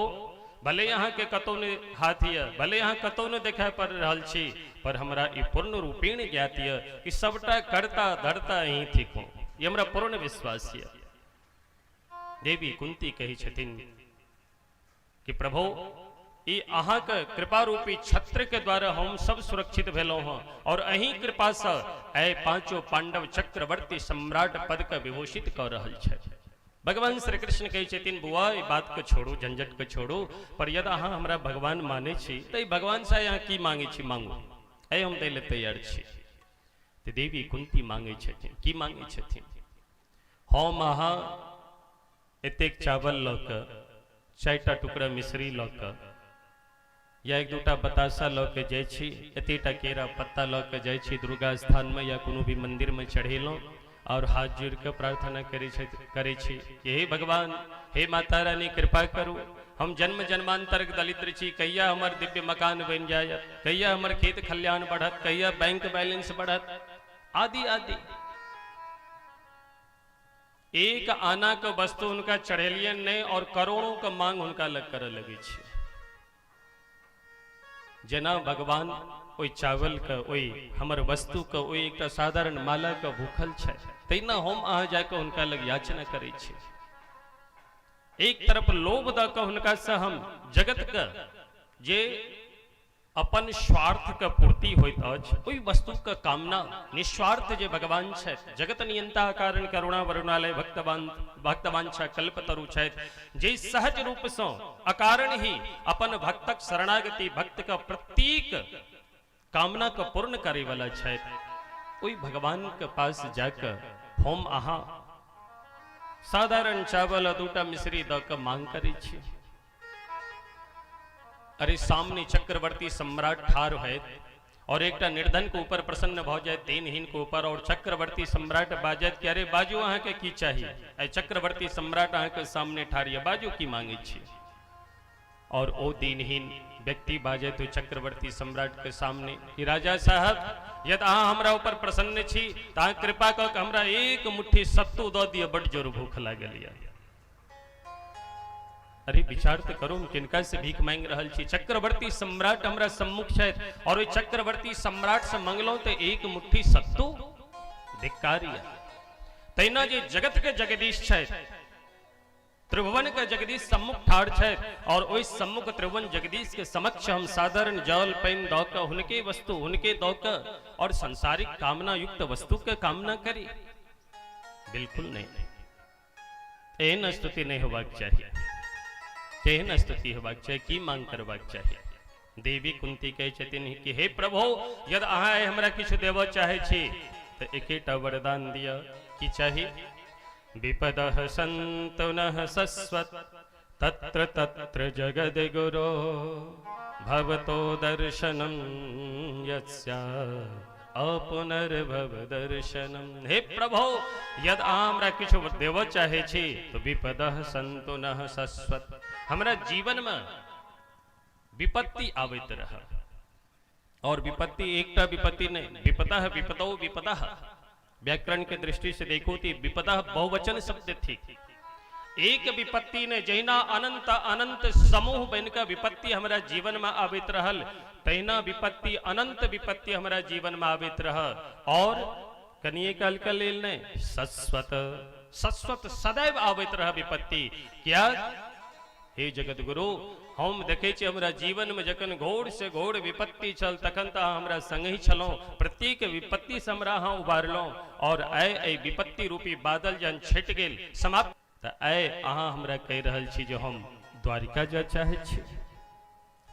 भले अहाँके कतौ नहि हाथ यऽ, भले अहाँ कतौ नहि देखाय पड़ि रहल छी, पर हमरा ई पूर्ण रूपेण ज्ञात यऽ कि सबटा कर्ता धर्ता अहीं थिकहुँ, ई हमरा पूर्ण विश्वास यऽ। देवी कुंती कहै छथिन कि प्रभु ई अहाँके कृपा रूपी छत्र के द्वारा हम सब सुरक्षित भेलहुँ हँ और अहीं कृपा से एहि पांचों पांडव चक्रवर्ती सम्राट पद के विभूषित कऽ रहल छथि। भगवान श्री कृष्ण कहै छथिन बुआ ई बात के छोड़ू, झंझट के छोड़ू, पर यदि अहाँ हमरा भगवान मानै छी तऽ ई भगवान से अहाँ की मांगै छी मांगू, एहि हम दै लए तैयार छी। तऽ देवी कुंती मांगै छथिन, की मांगै छथिन? हम अहाँ एतेक चावल लऽ कऽ, 4टा टुकड़ा मिश्री लऽ कऽ या एक दूटा बताशा लऽ के जाइ छी, एतेटा केरा पत्ता लऽ के जाइ छी दुर्गा स्थानमे या कोनो भी मन्दिरमे चढ़ेलहुँ और हाथ जोड़ि कऽ प्रार्थना करै छी कि हे भगवान, हे माता रानी, कृपा करू, हम जन्म जन्मांतर के दरिद्र छी, कहिया हमर दिव्य मकान बनि जायत, कहिया हमर खेत खलिहान बढ़त, कहिया बैंक बैलेंस बढ़त, आदि आदि। एक आना के वस्तु हुनका चढ़ेलियन नहीं और करोड़ों के मांग हुनका लग करऽ लगै छै। जेना भगवान ओहि चावल के, ओहि हमर वस्तु के, ओहि एकटा साधारण माला के भूखल छै, तहिना हम अहाँ जाके हुनका लग याचना करै छी। एक तरफ लोभ दऽ कऽ हुनका से हम जगत के जे अपन स्वार्थ के पूर्ति होइत अछि ओहि वस्तु के कामना निस्वार्थ जे भगवान छथि, जगत नियंता कारण करुणा वरुणालय भक्तवान भक्तवांछा कल्पतरु छथि, जे सहज रूप सँ अकारण ही अपन भक्तक शरणागति भक्त के प्रत्येक कामना के पूर्ण करे वाला छथि, ओहि भगवान के पास जाके हम अहाँ साधारण चावल आ दूटा मिश्री दऽ कऽ मांग करै छी। अरे सामने चक्रवर्ती सम्राट ठार होयत और एकटा निर्धन के ऊपर प्रसन्न भऽ जायत, दीनहीन के ऊपर, और चक्रवर्ती सम्राट बाजत कि अरे बाजू अहाँके की चाही, आइ चक्रवर्ती सम्राट अहाँके सामने ठार यऽ, बाजू की मांगै छी। और ओ दीनहीन व्यक्ति बाजत ओहि चक्रवर्ती सम्राट के सामने कि राजा साहब यदि अहाँ हमरा ऊपर प्रसन्न छी तऽ अहाँ कृपा कऽ के हमरा एक मुट्ठी सत्तू दऽ दिअ, बड्ड जोर भूख लागल यऽ। अरे विचार तऽ करू, हम किनका से भीख मांगि रहल छी? चक्रवर्ती सम्राट हमरा सम्मुख छथि और ओहि चक्रवर्ती सम्राट से मंगलहुं तऽ एक मुट्ठी सत्तू, धिक्कार यऽ। तहिना जे जगत के जगदीश छथि, त्रिभुवन के जगदीश सम्मुख ठाढ़ छथि और ओहि सम्मुख त्रिभुवन जगदीश के समक्ष हम साधारण जल पानि दऽ कऽ हुनके वस्तु हुनके दऽ कऽ और सांसारिक कामना युक्त वस्तु के कामना करी, बिल्कुल नहीं। एहन स्तुति नहीं होबाक चाही, केहन स्तुति होबाक चाही, की मांग करबाक चाही। देवी कुंती कहै छथिन कि हे प्रभु यदि अहाँ आइ हमरा किछु देबऽ चाहै छी तऽ एकेटा वरदान दिअ, की चाही? विपदः सन्तु नः शश्वत तत्र तत्र जगद् गुरो भवतो दर्शनं यस्या अपुनर्भव दर्शनम। हे प्रभो यदि अहाँ हमरा किछु देबऽ चाहै छी तऽ विपदः सन्तु नः शश्वत, हमरा जीवनमे विपत्ति आबैत रह, और विपत्ति एकटा विपत्ति नहीं, विपदः विपदौ विपदः, व्याकरण के दृष्टि से देखो तो विपदः बहुवचन शब्द थी। एक विपत्ति ने जहिना अनंत अनंत समूह बनकर विपत्ति हमरा जीवन में आबैत रहल, तहिना विपत्ति अनंत विपत्ति हमरा जीवन में आबैत रह, और कनिए काल के लेल नहीं, शश्वत शश्वत सदैव आबैत रह विपत्ति। क्या हे जगत गुरु, हम देखै छी हमरा जीवनमे जखन घोर से घोर विपत्ति छल तखन तऽ अहाँ हमरा संगहि छलहुँ, प्रत्येक विपत्तिसँ हमरा अहाँ उबारलहुँ, और आइ एहि विपत्ति रूपी बादल जहन छटि गेल समाप्त, तऽ आइ अहाँ हमरा कहि रहल छी जे हम द्वारिका जाय चाहै छी।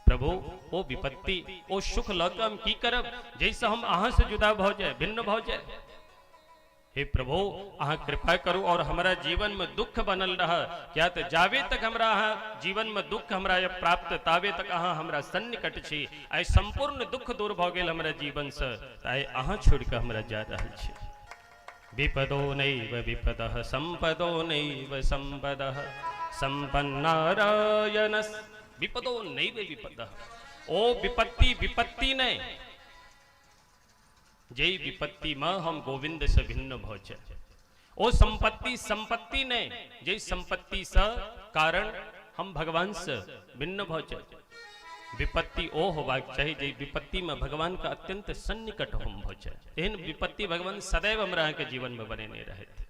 प्रभु ओ विपत्ति ओ सुख लऽ कऽ हम की करब जाहिसँ हम अहाँसँ जुदा भऽ जाय, भिन्न भऽ जाय। हे प्रभु अहाँ कृपा करू और हमरा जीवन में दुख बनल रह, क्या तो जावे तक हमरा अहाँ जीवन में दुख हमरा यह प्राप्त तावे तक अहाँ हमरा सन्निकट छी, आइ संपूर्ण दुख दूर भऽ गेल हमरा जीवन से, तऽ आइ अहाँ छोड़ि कऽ हमरा जा रहल छी। विपदो नैव विपदः संपदो नैव संपदः संपन्नारायण, विपदो नैव विपदः, ओ विपत्ति विपत्ति नहि, जाहि विपत्ति में हम गोविंद से भिन्न भऽ जाय, ओ संपत्ति संपत्ति नहीं, जाहि संपत्ति से कारण हम भगवान से भिन्न भऽ जाय। विपत्ति ओ होबाक चाही जाहि विपत्ति में भगवान के अत्यंत सन्निकट हम भऽ जाय। एहन विपत्ति भगवान सदैव हमरा अहाँके जीवन में बनेने रहथि,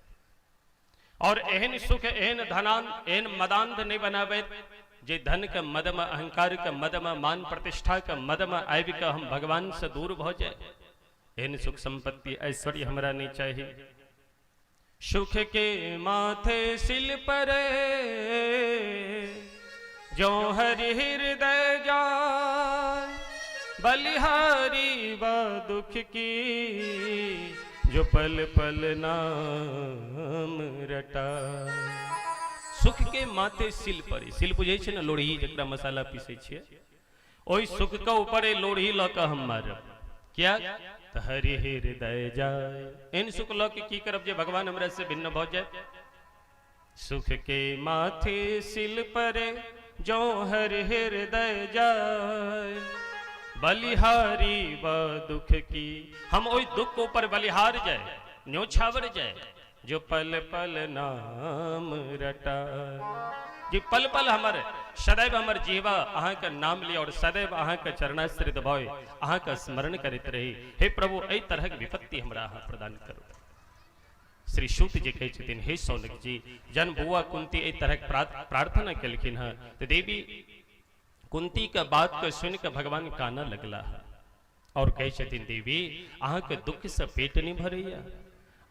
और एहन सुख एहन धनान एहन मदांध नहीं बनाबैत जे धन के मद में, अहंकार के मद में, मान प्रतिष्ठा के मद में आबि के हम भगवान से दूर भऽ जाए। एहन सुख संपत्ति ऐश्वर्य हमरा नहीं चाहिए। सुख के माथे सिल परे जो हरि हृदय जाय, बलिहारी व दुख की जो पल पल नाम रटा। सुख के माथे सिल परे, सिल बुझै छै ने, लोढ़ी जकरा मसाला पीसै छियै, ओहि सुख के ऊपर लोढ़ी लऽ कऽ हम मारब, किया तऽ हरि हृदय जाय। एहन सुख लऽ के की करब जे भगवान हमरा से भिन्न भऽ जाय। सुख के माथे सिल परे जो हर हृदय जाय, बलिहारी व दुख की, हम ओहि दुख के ऊपर बलिहार जाय, न्योछावर जाय, जो पल पल नाम रटा, जे पल पल हमर सदैव हमर जीवा अहाँके नाम लिअ और सदैव अहाँके चरणाश्रित भय अहाँके स्मरण करैत रही। हे प्रभु एहि तरहक विपत्ति हमरा अहाँ प्रदान करू। श्री सूत जी कहै छथिन हे सौनक जी, जन बुआ कुंती एहि तरहक प्रार्थना केलखिन हँ तऽ देवी कुंती के बात के सुन के भगवान कानऽ लगला और कहै छथिन, देवी अहाँके दुख से पेट नहीं भरैया,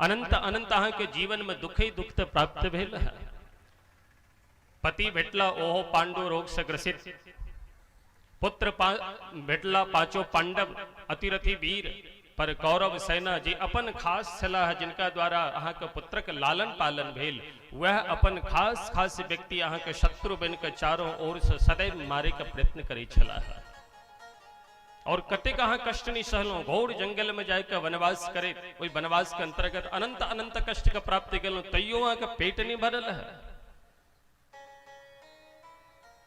अनंत अनंत अहाँके जीवन में दुखे दुख तऽ प्राप्त भेल है। पति भेटला ओहो पांडु रोग से ग्रसित, पुत्र भेटला पांचों पांडव अतिरथी वीर, पर कौरव सेना जे अपन खास छलाह जिनका द्वारा अहाँके पुत्रक लालन पालन भेल, वह अपन खास खास व्यक्ति अहाँके शत्रु बनि कऽ चारों ओर से सदैव मारे के प्रयत्न करै छलाह। और कतेक अहाँ कष्ट नहीं सहलहुँ, घोर जंगल में जाके वनवास करे, ओहि वनवास के अंतर्गत अनंत अनंत कष्ट के प्राप्ति केलहुँ, तैयो अहाँके पेट नहीं भरल है।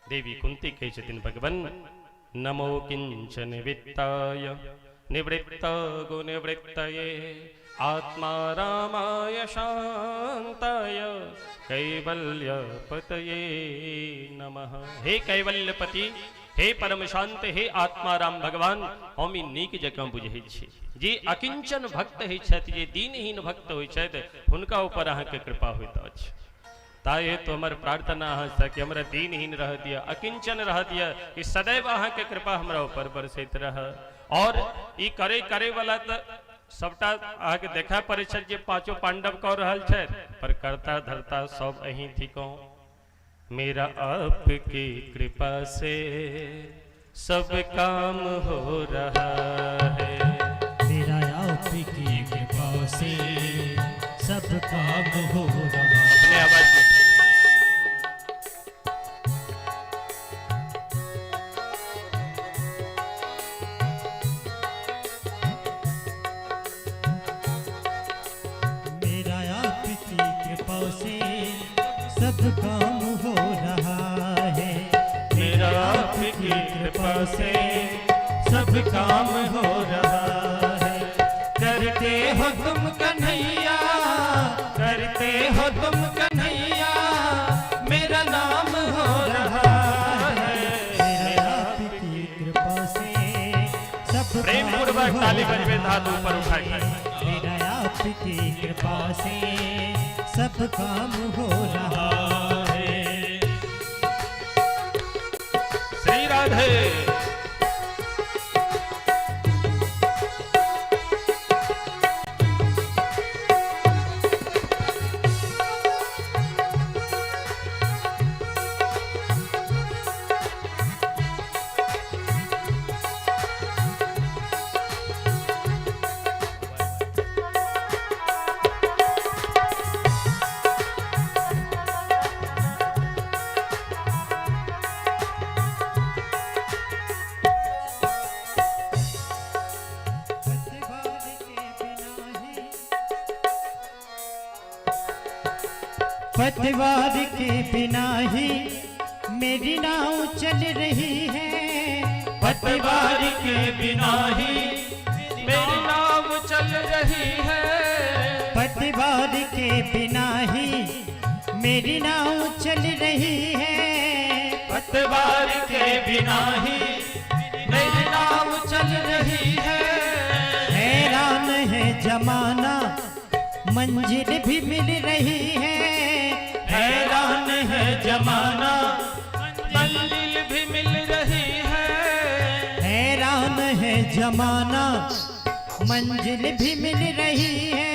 देवी कुंती कहै छथिन, भगवान नमो किंचन वित्ताय निवृत्त गुणवृत्तये आत्मा रामाय शांताय कैवल्य पतये नमः। हे कैवल्यपति, हे परम शांत, हे आत्मा राम भगवान, हम ई नीक जकाँ बुझै छी जे अकिंचन भक्त होइ छथि, जे दीनहीन भक्त होइ छथि, हुनका ऊपर अहाँके कृपा होइत अछि। ताहि हेतु हमर प्रार्थना अहाँसँ कि हमरा दीनहीन रह दिअ, अकिंचन रह दिअ, कि सदैव अहाँके कृपा हमरा ऊपर बरसैत रह। और ई करे करे वाला तऽ सबटा अहाँके देखा पड़ै छथि जे पांचों पांडव कऽ रहल छथि, पर कर्ता धर्ता सब अहीं थिकहुँ। मेरा आपकी कृपा से सब काम हो रहा है, मेरा आपकी कृपा से सब काम हो रहा है। अपने आवाज में। मेरा आपकी कृपा से सब काम हो रहा है, मेरा आपकी कृपा से सब काम हो रहा है। करते हो तुम कन्हैया, करते हो तुम कन्हैया, मेरा नाम हो रहा है। मेरा आपकी कृपा से सब प्रेम काम पूर्वक हो ताली रहा बजबैत हाथ ऊपर उठा के। मेरा आपकी कृपा से सब काम हो रहा है। श्री राधे। पतवार के बिना ही मेरी नाव चल रही है, पतवार के बिना ही मेरी नाव चल रही है, पतवार के बिना ही मेरी नाव चल रही है, पतवार के बिना ही मेरी नाव चल रही है। हैरान है जमाना मंजिल भी मिल रही है, हैरान है जमाना मंजिल भी मिल रही है, हैरान है जमाना मंजिल भी मिल रही है।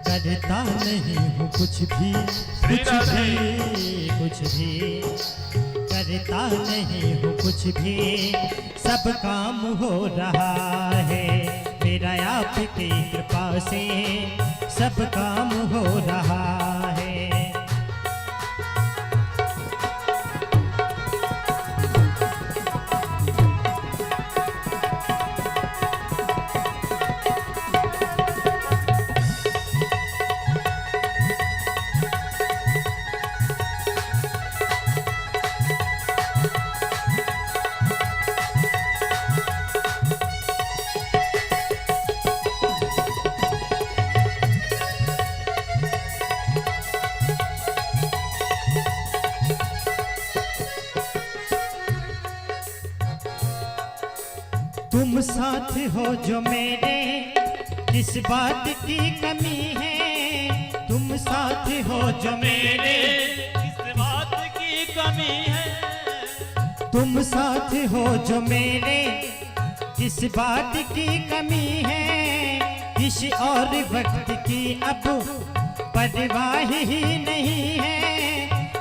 करता नहीं हूँ कुछ भी, कुछ भी, कुछ भी करता नहीं हूँ कुछ भी, सब काम हो रहा है। मेरा आपकी कृपा से सब काम हो रहा है। तुम साथ हो जो मेरे, किस बात की कमी है। तुम साथ हो जो मेरे, किस बात की कमी है। तुम साथ हो जो मेरे, किस बात की कमी है। किसी और वक्त की अब परवाह ही नहीं है।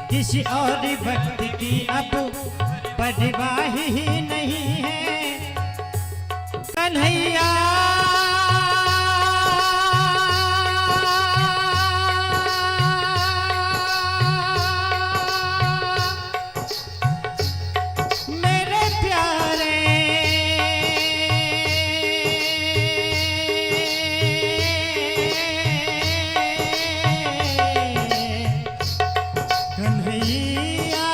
किसी और वक्त की अब परवाह ही नहीं है। कन्हैया मेरे प्यारे, कन्हैया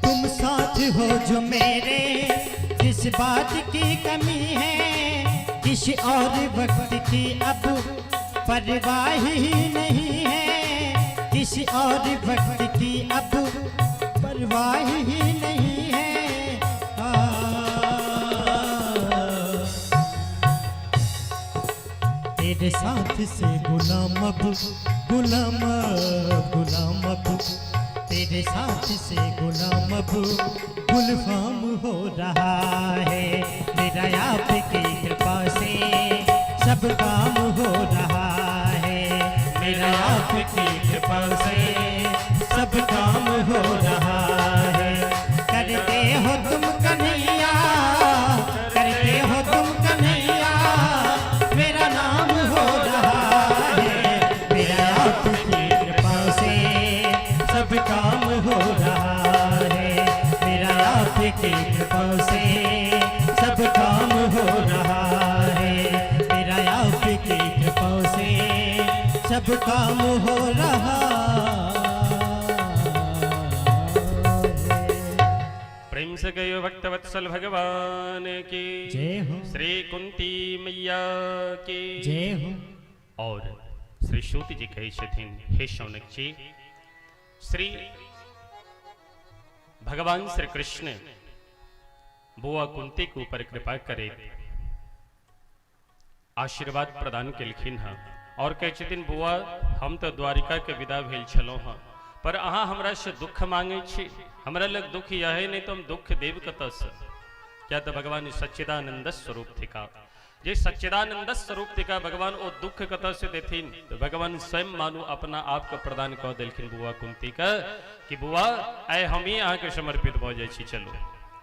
तुम साथ हो जो मेरे, किस बात की कमी है। किसी और वक्त की अब परवाह ही नहीं है। किसी और वक्त की अब परवाह ही नहीं है। आ, तेरे साथ से गुलाम अब, गुलाम अब, गुलाम अब, तेरे साथ से गुलाम अब गुलफाम हो रहा है। मेरा आपकी कृपा से सब काम हो रहा है। मेरा आपकी कृपा से सब काम हो रहा है। करते हो तुम कन्हैया, करते हो तुम कन्हैया, मेरा नाम हो रहा है। मेरा आपकी कृपा से सब काम हो रहा है। मेरा आपकी कृपा से सब काम हो रहा है। मेरा आपकी कृपा से सब काम हो रहा है। प्रेम से कहियो भक्तवत्सल भगवान की जय हो। श्री कुंती मैया की जय हो। और श्री सूत जी कहै छथिन, हे शौनक जी, श्री भगवान श्री कृष्ण बुआ कुंती के ऊपर कृपा करे आशीर्वाद प्रदान केलखिन हँ और कहै छथिन, बुआ हम तो द्वारिका के विदा भेल छलहुँ हँ, पर अहाँ हमरा से दुख मांगे छी, हमरा लग दुख यह नहीं तो हम दुख देव कतऽसँ। क्या तो भगवान सच्चिदानंद स्वरूप थिका, जे सच्चिदानंद स्वरूप थिका भगवान, ओ दुख कतऽ से देथिन। तो भगवान स्वयं मानू अपना आप के प्रदान कऽ देलखिन बुआ कुंती के कि बुआ आइ हम ही अहाँके समर्पित भऽ जाइ छी, चलू।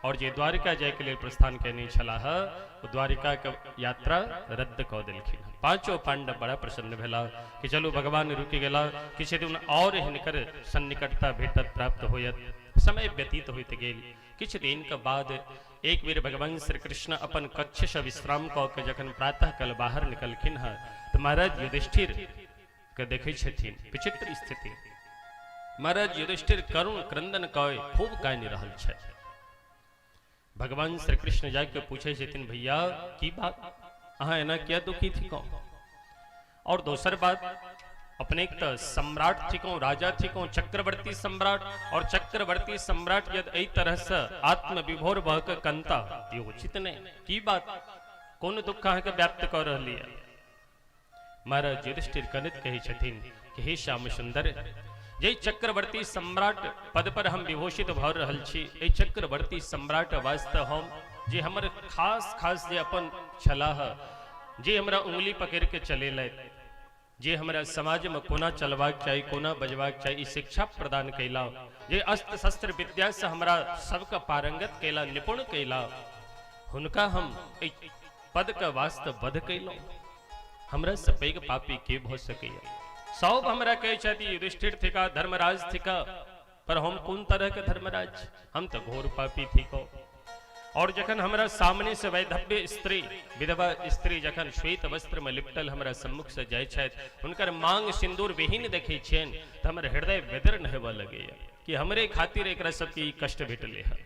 और जे द्वारिका जायके लेल प्रस्थान केने छलाह ओ द्वारिका के यात्रा रद्द कऽ देलखिन। पांचों पांडव बड़ा प्रसन्न भेला कि चलू भगवान रुकि गेला, किछु दिन और हिनकर सन्निकटता भेटत प्राप्त होयत। समय व्यतीत होइत गेल। किछु दिन के बाद एक बेर भगवान श्री कृष्ण अपन कक्ष से विश्राम कऽ के जखन प्रातः काल बाहर निकलखिन हँ तऽ महाराज युधिष्ठिर के देखै छथिन विचित्र स्थिति। महाराज युधिष्ठिर करुण क्रंदन कऽ खूब कानि रहल छथि। भगवान श्री कृष्ण जाके पूछे छथिन, भैया की बात, अहाँ एना किया दुखी थिकौ? और दोसर बात, अपने तऽ सम्राट थिकौ, राजा थिकौ, चक्रवर्ती सम्राट, और चक्रवर्ती सम्राट यदि एहि तरह से आत्मविभोर भऽ के कंता, ई उचित नहीं। की बात, कोन दुख अहाँके व्याप्त कऽ रहली है? महाराज युधिष्ठिर कनित कहै छथिन कि हे श्याम सुंदर, जे चक्रवर्ती सम्राट पद पर हम विभूषित भऽ रहल छी, एहि चक्रवर्ती सम्राट वास्ते हम जे हमर खास खास जे अपन छलाह, जे हमरा उंगली पकड़ के चलेलथि, जे हमरा समाज में कोना चलबाक चाही, कोना बजबाक चाही, ई शिक्षा प्रदान कैला, जे अस्त्र शस्त्र विद्या से हमरा सबके पारंगत कैला, निपुण कैला, हुनका हम एहि पद के वास्ते वध कैलहुँ। हमरा से पैघ पापी के भऽ सकैया? सब हमरा कहै छथि युधिष्ठिर थिका, धर्मराज थिका, पर हम कोन तरह के धर्मराज, हम तऽ घोर पापी थिकौ। और जखन हमरा सामने से वैधव्य स्त्री, विधवा स्त्री जखन श्वेत वस्त्र में लिपटल हमरा सम्मुख से जाइ छथि, हुनकर मांग सिंदूर विहीन देखै छियनि तऽ हमर हृदय विदीर्ण हेबऽ लगैया कि हमरे खातिर एकरा सबके ई कष्ट भेटलै हँ।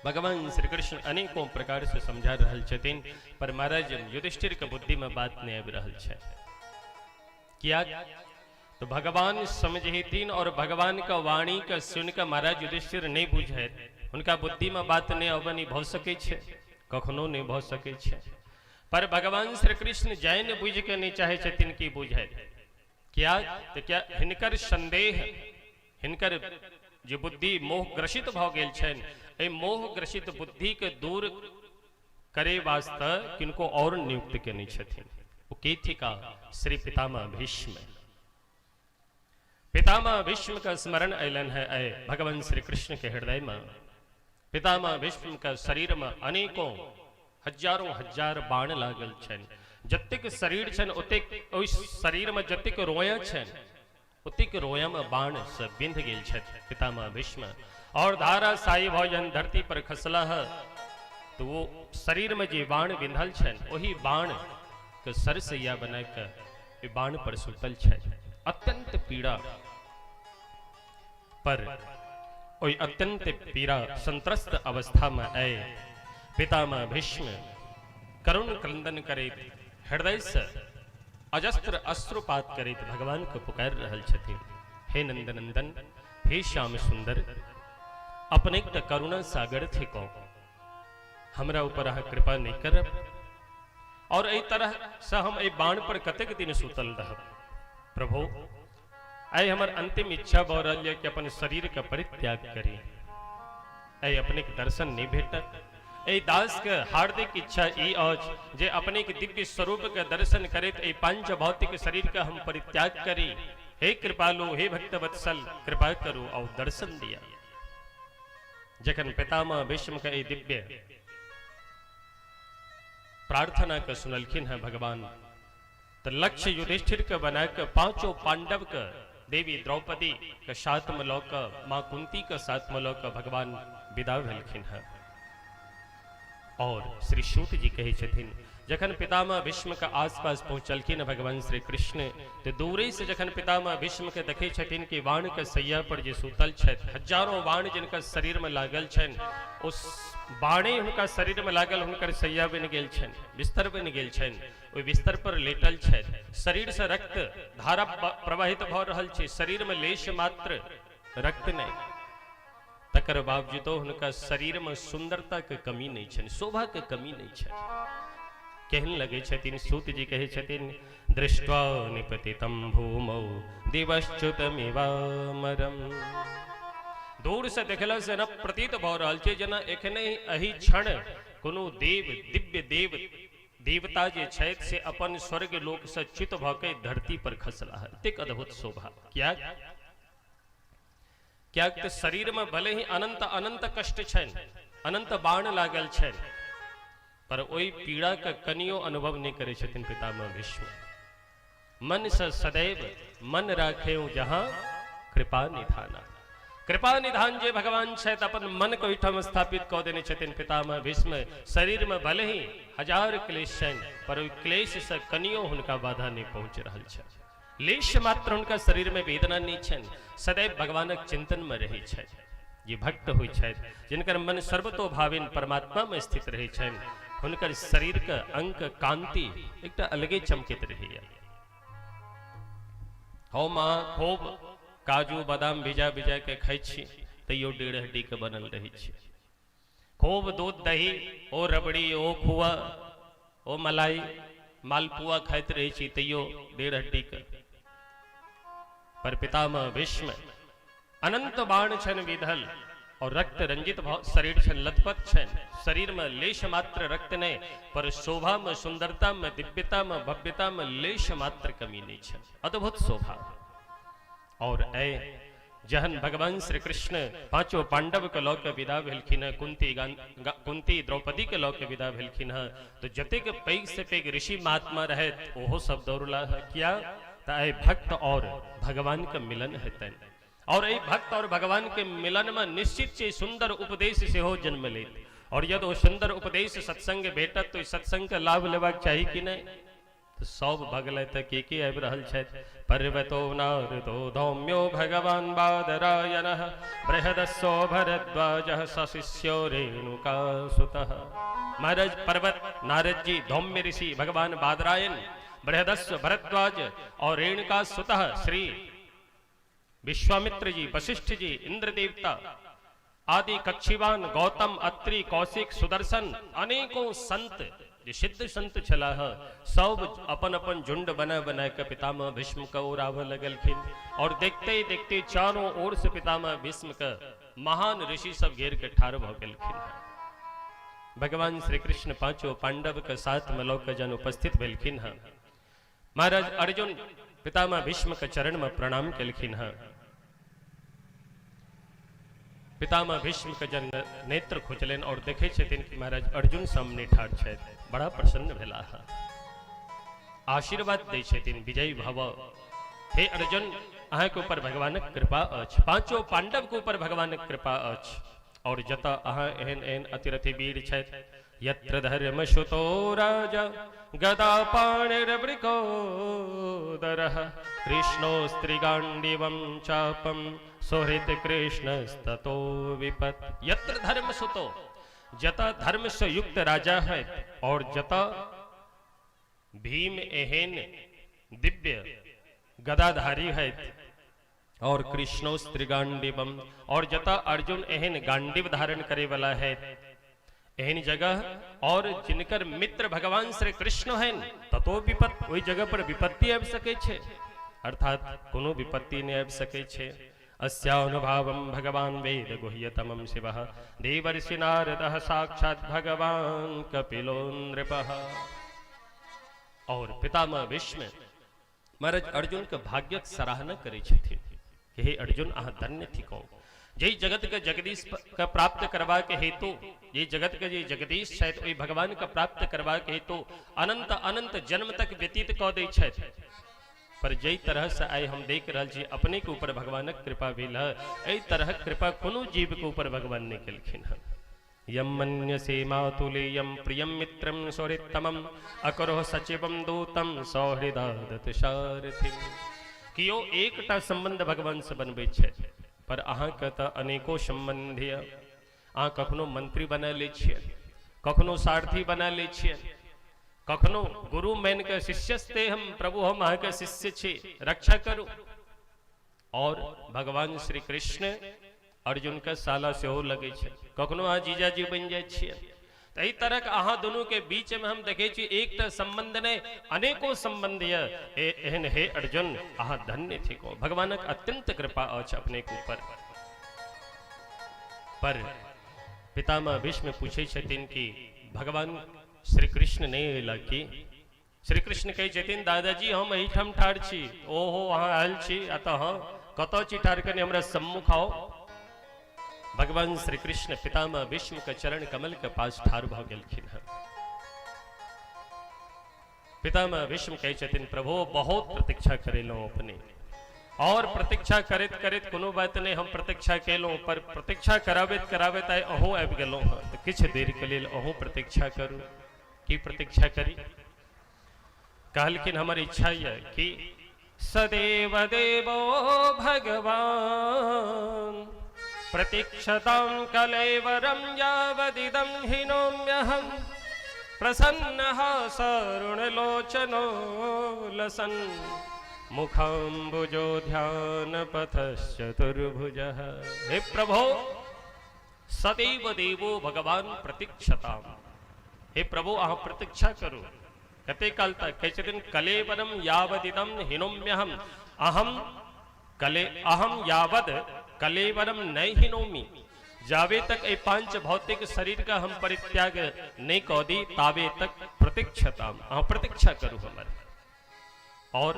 भगवान श्री कृष्ण अनेकों प्रकार से समझा रहल छथिन, पर महाराज युधिष्ठिर के बुद्धि में बात नहीं आबि रहल छै। किया तो भगवान समझेथिन और भगवान का वाणी के सुन के महाराज युधिष्ठिर नहीं बुझे, उनका बुद्धि में बात नहीं अबनी भऽ सकै छै, कखनो नहीं भऽ सकै छै। पर भगवान श्री कृष्ण जैन बुझि के नहि चाहे छथिन कि बुझै। किया तऽ क्या हिनकर संदेह, हिनकर जे बुद्धि मोह ग्रसित भऽ गेल छनि, एहि मोह ग्रसित बुद्धि के दूर करे वास्ते किनको और नियुक्त केने छथिन। ओ के थिका? श्री पितामह भीष्म। पितामह भीष्म के स्मरण अयलनि है अय भगवान श्री कृष्ण के हृदय में। पितामह भीष्म के शरीर में अनेकों हजारों हजार बाण लागल छनि। जतेक शरीर छनि ओतेक ओहि शरीर में जतेक रोया छनि ओतेक रोया में बाण से बिंध गेल छथि पितामह भीष्म। और धारा साई भऽ जहन धरती पर खसला है तो वो शरीर में जे बाण बिंधल छनि ओही बाण के सरसैया बना के ओहि बाण पर सुतल छथि। अत्यंत पीड़ा पर ओहि अत्यंत पीड़ा संत्रस्त अवस्था में आए पितामह भीष्म करुण क्रंदन करैत हृदय से अजस्त्र अश्रुपात करैत भगवान के पुकार रहल छथिन, हे नंदनंदन, हे श्याम सुंदर, अपने त करुणा सागर थिको, हमरा ऊपर अहाँ कृपा नहीं करब और एहि तरह से हम एहि बाण पर कतेक दिन सुतल रहब। प्रभु, आइ हमर अंतिम इच्छा भऽ रहल यऽ कि अपन शरीर के परित्याग करी, आइ अपने के दर्शन नहीं भेटत। एहि दास के हार्दिक इच्छा ई अछि जे अपने के दिव्य स्वरूप के दर्शन करैत एहि पंच भौतिक शरीर के हम परित्याग करी। हे कृपालु, हे भक्त वत्सल, कृपा करू और दर्शन दिया। जखन पितामह भीष्म के एहि दिव्य प्रार्थना के सुनलखिन हैं भगवान, तो लक्ष्य युधिष्ठिर के बना के पांचों पांडव के देवी द्रौपदी के साथ में लऽ के माँ कुंती के साथ में लऽ के भगवान विदा भेलखिन हैं। और श्री सूत जी कहै छथिन, जखन पितामह भीष्म के आसपास पहुंचलखिन भगवान श्री कृष्ण, तो दूरे से जखन पितामह भीष्म के देखै छथिन कि बाण के सैया पर जे सुतल छथि, हजारों बाण जिनका शरीर में लागल छनि, उस बाणे हुनका शरीर में लागल हुनकर सैया बनि गेल छनि, बिस्तर बनि गेल छनि, ओहि बिस्तर पर लेटल छथि, शरीर से रक्त धारा प्रवाहित भऽ रहल छै, शरीर में लेश मात्र रक्त नहि, तकर बावजूदो हुनका शरीर में सुंदरता के कमी नहीं छनि, शोभा के कमी नहीं छनि। केहन लगै छथिन? सूत जी कहै छथिन, दृष्ट्वा निपतितं भूमौ दिवश्च्युतमिवामरम। दूर से देखला से न प्रतीत भऽ रहल छै जेना एखने एहि क्षण कोनो देव, दिव्य देव देवता जे छथि से अपन स्वर्ग लोक से च्युत भऽ के धरती पर खसला है। एतेक अद्भुत शोभा। किया? कियाक तऽ शरीर में भले ही अनंत अनंत कष्ट छनि, अनंत बाण लागल छनि, पर ओहि पीड़ा के कनियो अनुभव नहीं करै छथिन पितामह भीष्म। मन से सदैव मन राखे जहां कृपा निधाना। कृपा निधान जे भगवान छथि अपन मन के ओहिठाम स्थापित कऽ देने छथिन पितामह भीष्म। शरीर में भले ही हजार क्लेश छनि, पर ओहि क्लेश से कनियो हुनका बाधा नहीं पहुंच रहल छनि। लेश मात्र हुनका शरीर में वेदना नहीं छनि, सदैव भगवानक चिंतन में रहै छथि। जे भक्त होइ छथि, जिनकर मन सर्वतोभावेन परमात्मा में स्थित रहै छनि, हुनकर शरीर के अंक कांति एकटा अलगे चमकैत रहैया। हौ माँ, खूब काजू बादाम भिजा भिजा के खाइ छी, तैयो डेढ़ हड्डी के बनल रहै छी। खूब दूध दही, ओ रबड़ी, ओ खुआ, ओ मलाई, मालपुआ खाइत रहै छी, तैयो डेढ़ हड्डी के। पर पितामह भीष्म अनंत बाण छन विधल और रक्त रंजित शरीर छन, लथपथ छन, शरीर में लेश मात्र रक्त नहीं, पर शोभा में, सुंदरता में, दिव्यता में, भव्यता में लेश मात्र कमी नहीं छन। अद्भुत शोभा। और ऐ जहन भगवान श्री कृष्ण पांचों पांडव के लऽ के विदा भेलखिन हँ, कुंती द्रौपदी के लऽ के विदा भेलखिन हँ, तो जतेक पैघ से पैघ ऋषि महात्मा रहत ओहो सब दौड़ला हँ। किया? तऽ एहि भक्त और भगवान के मिलन हेतनि, और एहि भक्त और भगवान के मिलन में निश्चित छै सुंदर उपदेश सेहो जन्म लेत। और यदि ओ सुंदर उपदेश सत्संग भेटत तो सत्संग के लाभ लेबाक चाही कि नहि? तऽ सब भगलै तऽ के के आबि रहल छथि? पर्वतो नारदो धौम्यो भगवान बादरायणः बृहदस्सो भरद्वाजः सशिष्यो रेणुका सुतः। महाराज पर्वत, नारद जी, धौम्य ऋषि, भगवान बादरायण, बृहदस्व, भरद्वाज और रेणुका सुतः श्री विश्वामित्र जी, वशिष्ठ जी, इंद्र देवता आदि, कक्षीवान, गौतम, अत्रि, कौशिक, सुदर्शन, अनेकों संत जे सिद्ध संत छलाह सब अपन अपन झुंड बना बना के पितामह भीष्म के ओर आबऽ लगलखिन और देखते ही देखते चारों ओर से पितामह भीष्म के महान ऋषि सब घेर के ठाढ़ भऽ गेलखिन। भगवान श्री कृष्ण पांचों पांडव के साथ में लऽ के जन उपस्थित भेलखिन हँ। महाराज अर्जुन पितामह भीष्म के चरण में प्रणाम केलखिन हँ। पितामह भीष्म के जन नेत्र खुजलनि और देखै छथिन कि महाराज अर्जुन सामने ठाढ़ छथि, बड़ा प्रसन्न भेलाह, आशीर्वाद दै छथिन, विजयी भव हे अर्जुन, अहाँके ऊपर भगवानक कृपा अछि, पांचों पांडव के ऊपर भगवानक कृपा अछि और जतऽ अहाँ एहन एहन अतिरथी वीर छथि, यत्र धर्म सुतो राजा गदा पाणिर्वृकोदरः कृष्णो स्त्रीगाण्डीवं चापं सुहृत कृष्णस्ततो विपत्। यत्र धर्म सुतो, जतऽ धर्म से युक्त राजा है और जतऽ भीम एहन दिव्य गदाधारी है और कृष्णो स्त्रीगांडीवम और जतऽ अर्जुन एहन गांडीव धारण करे वाला है, एहन जगह और जिनकर मित्र भगवान श्री कृष्ण हैं ततो विपत, ओहि जगह पर विपत्ति आबि सकै छै, अर्थात कोनो विपत्ति नहि आबि सकै छै। अस्यानुभावं भगवान वेद गुह्यतमं शिवः देवर्षि नारदः साक्षात् भगवान कपिलो नृपः। और पितामह भीष्म महाराज अर्जुन के भाग्यक सराहना करै छथिन कि हे अर्जुन, अहाँ धन्य थिकौ, जाहि जगत के जगदीश के प्राप्त करबाक हेतु, जे जगत के जे जगदीश छथि ओहि भगवान के प्राप्त करबाक हेतु अनंत अनंत जन्म तक व्यतीत कऽ दै छथि, पर जाहि तरह से आइ हम देख रहल छी अपने के ऊपर भगवानक कृपा भेल है, एहि तरहक कृपा कोनो जीव के ऊपर भगवान नहि केलखिन हँ। यम मन्यसे मातुलेयं प्रियं मित्रं सुहृत्तमम् अकरोः सचिवं दूतं सौहृदादत सारथिम्। कियो एकटा संबंध भगवान से बनबै छै, पर अहाँके तऽ अनेको संबंध यऽ। अहाँ कखनो मंत्री बना लै छियै, कखनो सारथी बना लै छियै, कखनो गुरु मानि कऽ शिष्यस्ते हम प्रभु, हम अहाँके शिष्य छी, रक्षा करू। और भगवान श्री कृष्ण अर्जुन के साला सेहो लगै छै, कखनो अहाँ जीजाजी बनि जाइ छियै। तऽ एहि तरहक अहाँ दुनू के बीच में हम देखै छी एकटा संबंध नहि, अनेको संबंध यऽ। एहन हे अर्जुन, अहाँ धन्य थिको, भगवानक अत्यंत कृपा अछि अपने के ऊपर। पर पितामह भीष्म पूछै छथिन कि भगवान श्री कृष्ण नहि अयला की? श्री कृष्ण कहै छथिन दादाजी हम एहिठाम ठाढ़ छी। ओहो अहाँ आयल छी, आ तऽ हँ कतऽ छी ठाढ़, कनि हमरा सम्मुख आउ। भगवान श्री कृष्ण पितामह भीष्म के चरण कमल के पास ठाढ़ भऽ गेलखिन हँ। पितामह भीष्म कहै छथिन प्रभु बहुत प्रतीक्षा करेलहुँ अपने, और प्रतीक्षा करैत करैत कोनो बात नहि, हम प्रतीक्षा केलहुँ, पर प्रतीक्षा कराबैत कराबैत आइ अहूँ आबि गेलहुँ हँ, तऽ किछु देरके लेल अहूँ प्रतीक्षा करू। की प्रतीक्षा करी? कहलखिन हमर इच्छा यऽ कि सदैव देवो भगवान प्रतीक्षतां कलेवरं यावदिदं हिनोम्यहं प्रसन्नः सरुणलोचनो लसन् मुखाम्बुजो ध्यानपथश्चतुर्भुजः। हे प्रभो सदैव देवो भगवान प्रतीक्षताम, हे प्रभु अहाँ प्रतीक्षा करू। कते काल तक? कहै छथिन कलेवरम यावदिदम हिनोम्यहम, अहम कले अहम यावद कलेवरम नहि हिनोमि, जावे तक एहि पांच भौतिक शरीर का हम परित्याग नहि कऽ दी तावे तक प्रतीक्षताम, अहाँ प्रतीक्षा करू हमर। और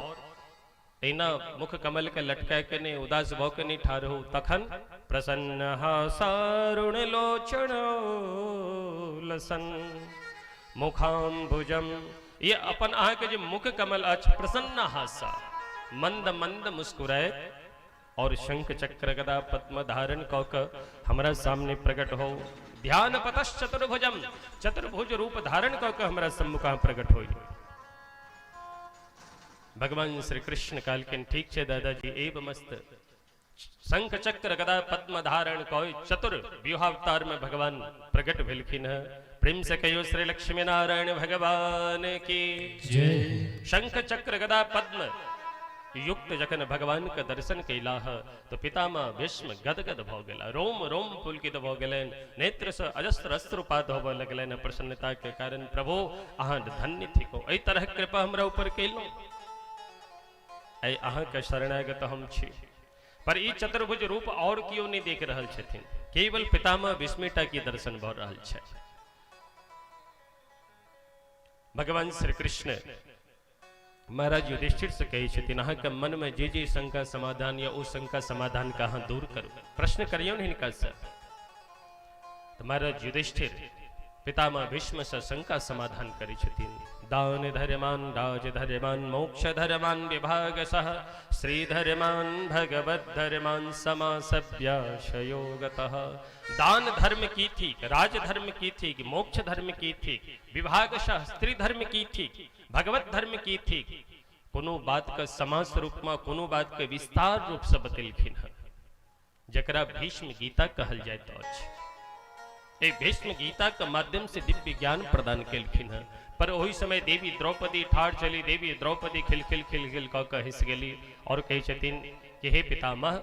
तहिना मुख कमल के लटका के नहीं, उदास भऽ के नहीं ठाढ़ हो, तखन प्रसन्न हासारुण लोचन लसन मुखाम्बुजम, ये अपन अहाँ के जे मुख कमल अछि प्रसन्न हासा मंद मंद मुस्कुराए और शंख चक्र गदा पद्म धारण कऽ के हमरा सामने प्रकट हो। ध्यान पतश्च चतुर्भुजम, चतुर्भुज रूप धारण कऽ के हमरा सम्मुख अहाँ प्रकट होई। भगवान श्री कृष्ण कहलखिन ठीक छै दादाजी, एव मस्त। शंख चक्र गदा पद्म धारण कऽ चतुर व्यूहावतार में भगवान प्रकट भेलखिन हँ। प्रेम से कहियो श्री लक्ष्मी नारायण भगवान की जय। शंख चक्र गदा पद्म युक्त जखन भगवान के दर्शन कैलाह तो पितामह भीष्म गदगद भऽ गेला, रोम रोम पुलकित भऽ गेलनि, नेत्र से अजस्त्र अश्रुपात होबऽ लगलनि प्रसन्नता के कारण। प्रभु अहाँ धन्य थिको, एहि तरह कृपा हमरा ऊपर केलहुँ, एहि अहाँके शरणागत हम छी। पर ई चतुर्भुज रूप और केओ नहि देख रहल छथिन, केवल पितामह भीष्मेटा के दर्शन भऽ रहल छै। भगवान श्री कृष्ण महाराज युधिष्ठिर से कहै छथिन, अहाँके मनमे जे जे शंका समाधान या ओ शंका समाधान के अहाँ दूर करू, प्रश्न करियौ ने हिनका से। तऽ महाराज युधिष्ठिर पितामह भीष्म से शंका समाधान करै छथिन। दान धर्मान राज धर्मान मोक्ष धर्मान विभाग सह श्री धर्मान भगवत धर्मान समासव्याशयोगतः। दान धर्म की थीक, राज धर्म की थीक, मोक्ष धर्म की थीक, विभागशः स्त्री धर्म की थीक, भगवत धर्म की थीक, कोनो बात के समास रूप में कोनो बात के विस्तार रूप से बतेलखिन हन, जकरा भीष्म गीता कहल जाइत अछि। एहि भीष्म गीता के माध्यम से दिव्य ज्ञान प्रदान केलखिन हन। पर ओहि समय देवी द्रौपदी ठाढ़ छली, देवी द्रौपदी खिलखिल खिलखिल कऽ कऽ हँसि गेली और कहै छथिन कि हे पितामह,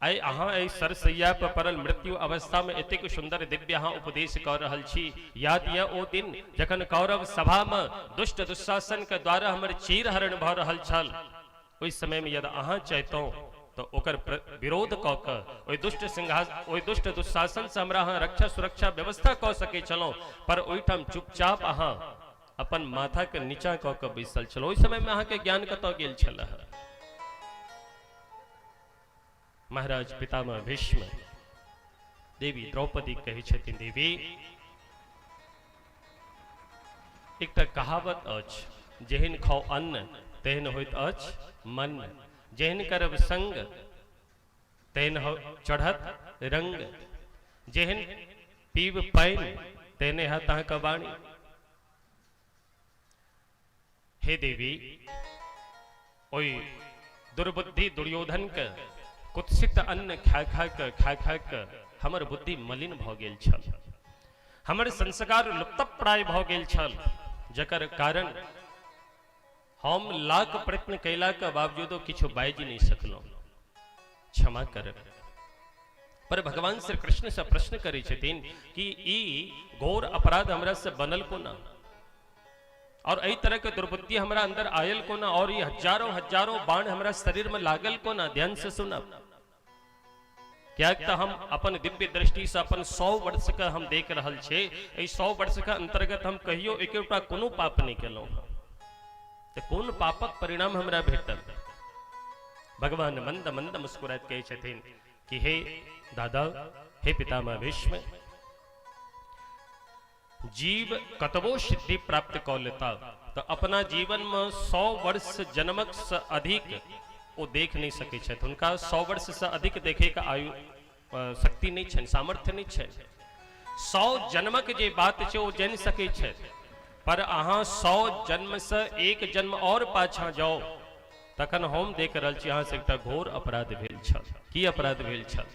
आइ अहाँ एहि सरसैया पर पड़ल मृत्यु अवस्था में एतेक सुंदर दिव्य अहाँ उपदेश कऽ रहल छी। याद यऽ ओ दिन जखन कौरव सभा में दुष्ट दुशासन के द्वारा हमर चीरहरण भऽ रहल छल, ओहि समय में यदि अहाँ चाहितहुँ तऽ ओकर विरोध कऽ कऽ ओहि दुष्ट सिंहासन ओहि दुष्ट दुशासन से हमरा अहाँ रक्षा सुरक्षा व्यवस्था कऽ सकै छलहुँ, पर ओहिठाम चुपचाप अहाँ अपन माथा के नीचा कऽ कऽ बैसल छलहुँ। ओहि समय में अहाँके ज्ञान कतऽ गेल छल? महाराज पितामह भीष्म देवी द्रौपदी कहै छथिन, देवी एकटा कहावत अछि, जेहन खाओ अन्न तेहन होइत अछि मन, जेहन करब संग तेहन चढ़त रंग, जेहन पीब पानि तेहने हत अहाँके वाणी। हे देवी, ओहि दुर्बुद्धि दुर्योधन के कुत्सित अन्न खा खा के खा खा के हमर बुद्धि मलिन भऽ गेल छल, हमर संस्कार लुप्तप्राय भऽ गेल छल, जकर कारण हम लाख प्रयत्न कयला के बावजूदो किछु बाजि नहि सकलहुँ, क्षमा करब। पर भगवान श्री कृष्ण से प्रश्न करै छथिन कि ई घोर अपराध हमरा से बनल कोना, और एहि तरह के दुर्बुद्धि हमरा अंदर आयल कोना, और ये हजारों हजारों बाण हमरा शरीर में लागल कोना। ध्यान से सुनब, कियाक तऽ हम अपन दिव्य दृष्टि से अपन 100 वर्ष के हम देख रहल छी, एहि 100 वर्ष के अंतर्गत हम कहियो एकोटा कोनो पाप नहि केलहुँ हँ, तऽ कोन पापक परिणाम हमरा भेटल? भगवान मंद मंद मुस्कुराइत कहै छथिन कि हे दादा, हे पितामह भीष्म, जीव कतबो सिद्धि प्राप्त कऽ लेता तऽ अपना जीवन में 100 वर्ष जन्मक से अधिक ओ देख नहीं सकै छथि, हुनका 100 वर्ष से अधिक देखे के आयु शक्ति नहीं छनि, सामर्थ्य नहीं छनि। 100 जन्मक जे बात छै ओ जानि सकै छथि, पर अहाँ 100 जन्म से एक जन्म और पाछा जाओ तखन हम देख रहल छी अहाँ से एकटा घोर अपराध भेल छल। की अपराध भेल छल?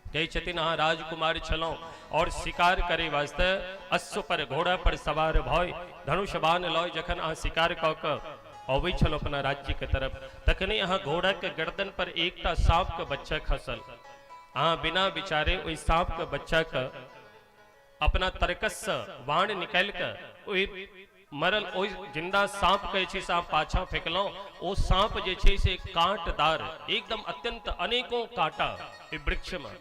कहै छथिन अहाँ राजकुमार छलहुँ और शिकार करे वास्ते अश्व पर घोड़ा पर सवार भय धनुष बाण लय जखन अहाँ शिकार कऽ कऽ अबै छलहुँ अपना राज्य के तरफ, तखने अहाँ घोड़ा के गर्दन पर एकटा सांप के बच्चा खसल। अहाँ बिना विचारे ओहि सांप के बच्चा के अपना तर्कस से बाण निकालि कऽ ओहि मरल ओहि जिंदा सांप के जे छै से अहाँ पाछाँ फेकलहुँ। ओ सांप जे छै से कांटदार एकदम अत्यंत अनेकों कांटा ओहि वृक्ष में,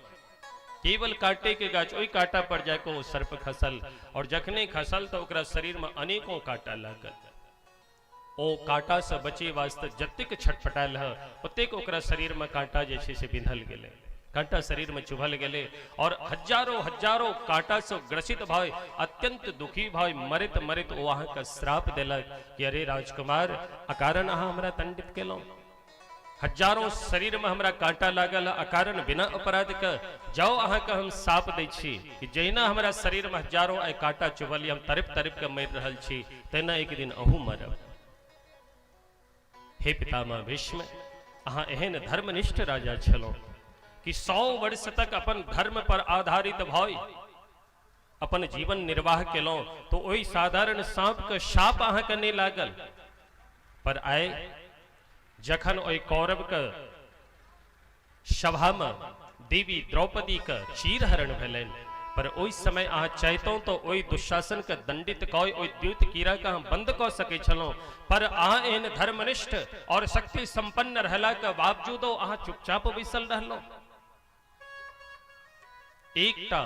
केवल कांटे के गाछ, ओहि कांटा पर जाके ओ सर्प खसल और जखने खसल तऽ ओकरा शरीर में अनेकों कांटा लागल। ओ कांटा से बचे वास्ते जतेक छटपटायल है ओतेक ओकरा शरीर में कांटा जे छै से बिंधल गेलै, कांटा शरीर में चुभल गेलै और हजारों हजारों कांटा से ग्रसित भय अत्यंत दुखी भय मरैत मरैत ओ अहाँके श्राप देलक कि अरे राजकुमार, अकारण अहाँ हमरा दंडित केलहुँ, हजारों शरीर में हमरा कांटा लागल अकारण बिना अपराध के, जाओ अहाँके हम साप दै छी कि जहिना हमरा शरीर में हजारों आइ कांटा चुभल, हम तड़प तड़प के मरि रहल छी, तहिना एक दिन अहूँ मरब। हे पितामह भीष्म, अहाँ एहन धर्मनिष्ठ राजा छलहुँ कि 100 वर्ष तक अपन धर्म पर आधारित भय अपन जीवन निर्वाह केलहुँ, तो ओहि साधारण साँप के शाप अहाँके नहि लागल, पर आइ जखन ओहि कौरवके सभामे देवी द्रौपदीके चीरहरण भेलनि, पर ओहि समय अहाँ चाहितहुँ तऽ ओहि दुशासनके दंडित कऽ ओहि द्यूत कीड़ाके अहाँ बंद कऽ सकै छलहुँ, पर अहाँ एहन धर्मनिष्ठ और शक्ति संपन्न रहलाके बावजूदो अहाँ चुपचाप बैसल रहलहुँ। एकटा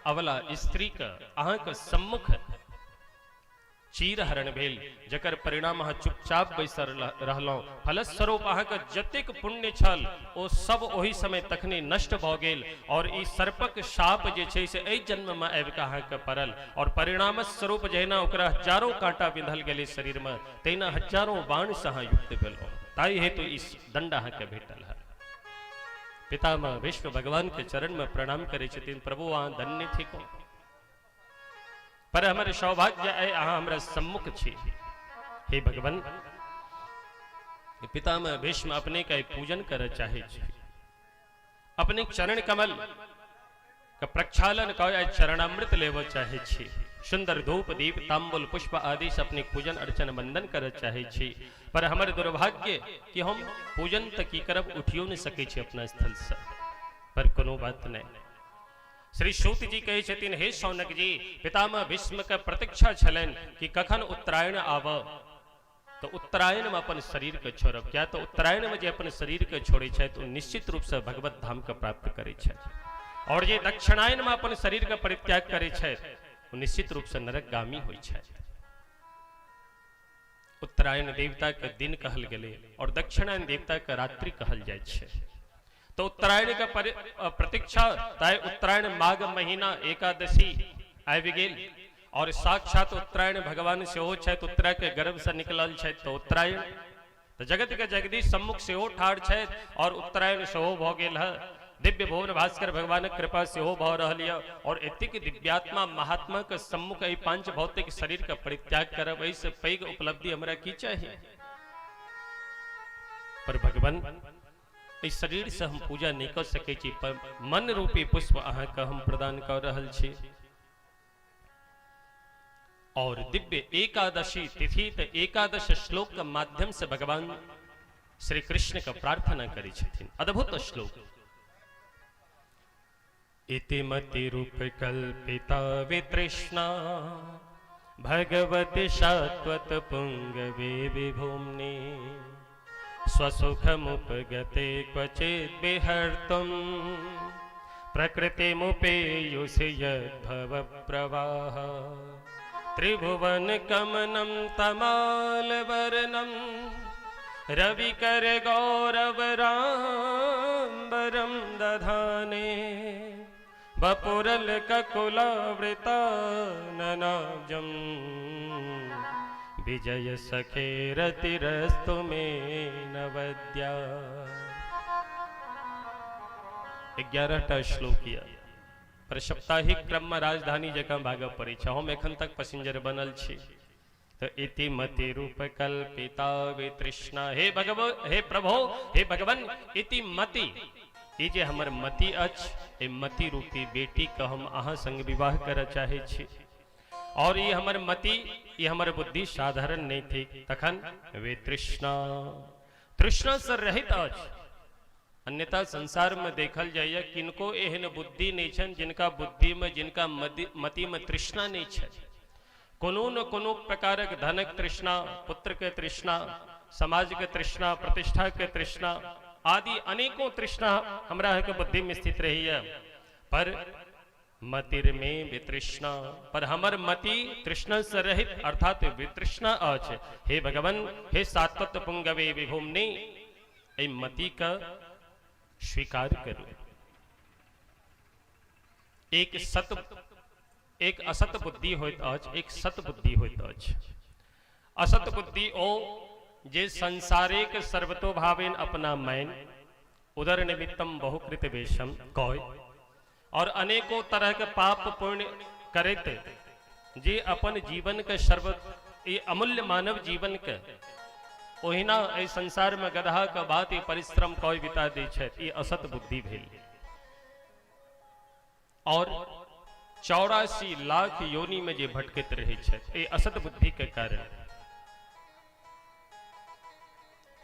अबला स्त्रीके अहाँके सम्मुख चीरहरण भेल, जकर परिणाम अहाँ चुपचाप बैसल रहलहुँ। फलस्वरूप अहाँके जतेक पुण्य छल ओ सब ओहि समय तखने नष्ट भऽ गेल और ई सर्पक शाप जे छै से एहि जन्ममे आबि कऽ अहाँके पड़ल और परिणाम स्वरूप जहिना ओकरा हजारों काँटा बिंधल गेलै शरीरमे, तहिना हजारों बाणसँ अहाँ युक्त भेलहुँ। ताहि हेतु ई दंड अहाँके भेटल है। पितामह भीष्म भगवान के चरण में प्रणाम करै छथिन, प्रभु अहाँ धन्य थिको, पर हमर सौभाग्य अइ अहाँ हमरा सम्मुख छी। हे भगवान, पितामह भीष्म अपने के पूजन करऽ चाहै छी, अपने चरण कमल के प्रक्षालन कऽ आइ चरणामृत लेबऽ चाहै छी, सुंदर धूप दीप तांबुल पुष्प आदि से अपने पूजन अर्चन वंदन करऽ चाहै छी, पर हमर दुर्भाग्य कि हम पूजन तऽ की करब, उठियो नहि सकै छी अपना स्थल से। पर कोनो बात नहि। श्री सूत जी कहै छथिन, हे शौनक जी, पितामह भीष्म के प्रतीक्षा छलनि कि कखन उत्तरायण आब तऽ उत्तरायण में अपन शरीर के छोड़ब। क्या तऽ उत्तरायण में जे अपन शरीर के छोड़ै छथि ओ निश्चित रूप से भगवत धाम के प्राप्त करै छथि, और जे दक्षिणायन में अपन शरीर के परित्याग करै छथि ओ निश्चित रूप से नरकगामी होइ छथि। उत्तरायण देवता के दिन कहल गेलै और दक्षिणायन देवता के रात्रि कहल जाइ छै। तो उत्तरायण के प्रतीक्षा ताहि उत्तरायण माघ महीना एकादशी आबि गेल और साक्षात उत्तरायण भगवान सेहो छथि, उत्तरा के गर्भ से निकलल छथि। तो उत्तरायण तो जगत के जगदीश सम्मुख सेहो ठाढ़ छथि और उत्तरायण सेहो भऽ गेल है। दिव्य भुवन भास्कर भगवानक कृपा सेहो भऽ रहल यऽ और एतेक दिव्यात्मा महात्मा के सम्मुख एहि पांच भौतिक शरीर के परित्याग करब, एहिसँ पैघ उपलब्धि हमरा की चाही। पर भगवान, एहि शरीर से हम पूजा नहि कऽ सकै छी, पर मन रूपी पुष्प अहाँके हम प्रदान कऽ रहल छी। और दिव्य एकादशी तिथि तऽ एकादश श्लोक के माध्यम से भगवान श्री कृष्ण के प्रार्थना करै छथिन। अद्भुत श्लोक। इति मति रूप कल्पिता वितृष्णा भगवति सात्वत पुंगवे विभुम्नि स्वसुखमुपगते क्वचित् विहर्तुं प्रकृतिमुपेयुषि यद्भवप्रवाह त्रिभुवनकमनं तमालवर्णं रविकरगौरवराम्बरं दधाने बपुरलककुलावृताननाब्जं विजय सखे रतिरस्तु मे नवद्या। 11 टा श्लोक यऽ, पर साप्ताहिक क्रममे राजधानी जकाँ भागऽ पड़ै छै। हम एखन तक पैसेंजर बनल छी। तऽ इति मति रूप कल्पिता वितृष्णा। हे भगव, हे प्रभो, हे भगवन, इति मति, ई जे हमर मति अछि, एहि मति रूपी बेटीके हम अहाँ संग विवाह करऽ चाहै छी, और ई हमर मति, ई हमर बुद्धि साधारण नहि थिक। तखन वितृष्णा, तृष्णासँ रहित अछि। अन्यथा संसारमे देखल जाइए किनको एहन बुद्धि नहि छनि जिनका बुद्धिमे, जिनका मतिमे तृष्णा नहि छनि। कोनो न कोनो प्रकारक धनक तृष्णा, पुत्रके तृष्णा, समाजके तृष्णा, प्रतिष्ठाके तृष्णा आदि अनेकों तृष्णा हमरा अहाँके बुद्धिमे स्थित रहैए। पर मतिर्मे वितृष्णा, पर हमर मति तृष्णा से रहित अर्थात वितृष्णा अछि। हे भगवान, हे सात्वत पुंगवे विभुमने, एहि मति का स्वीकार करू। एक सत, एक असत बुद्धि होइत अछि, एक सत बुद्धि होइत अछि। असत बुद्धि ओ जे संसारेक सर्वतोभावेन अपना मैन उदर निमित्तम बहुकृत वेशम कय और अनेकों तरह के पाप पुण्य करैत जे अपन जीवन के सर्व ई अमूल्य मानव जीवन के ओहिना एहि संसार में गदहा के बात ई परिश्रम कय बिता दै छथि, ई असत बुद्धि भेल। और 84 लाख योनि में जे भटकैत रहै छथि एहि असत बुद्धि के कारण।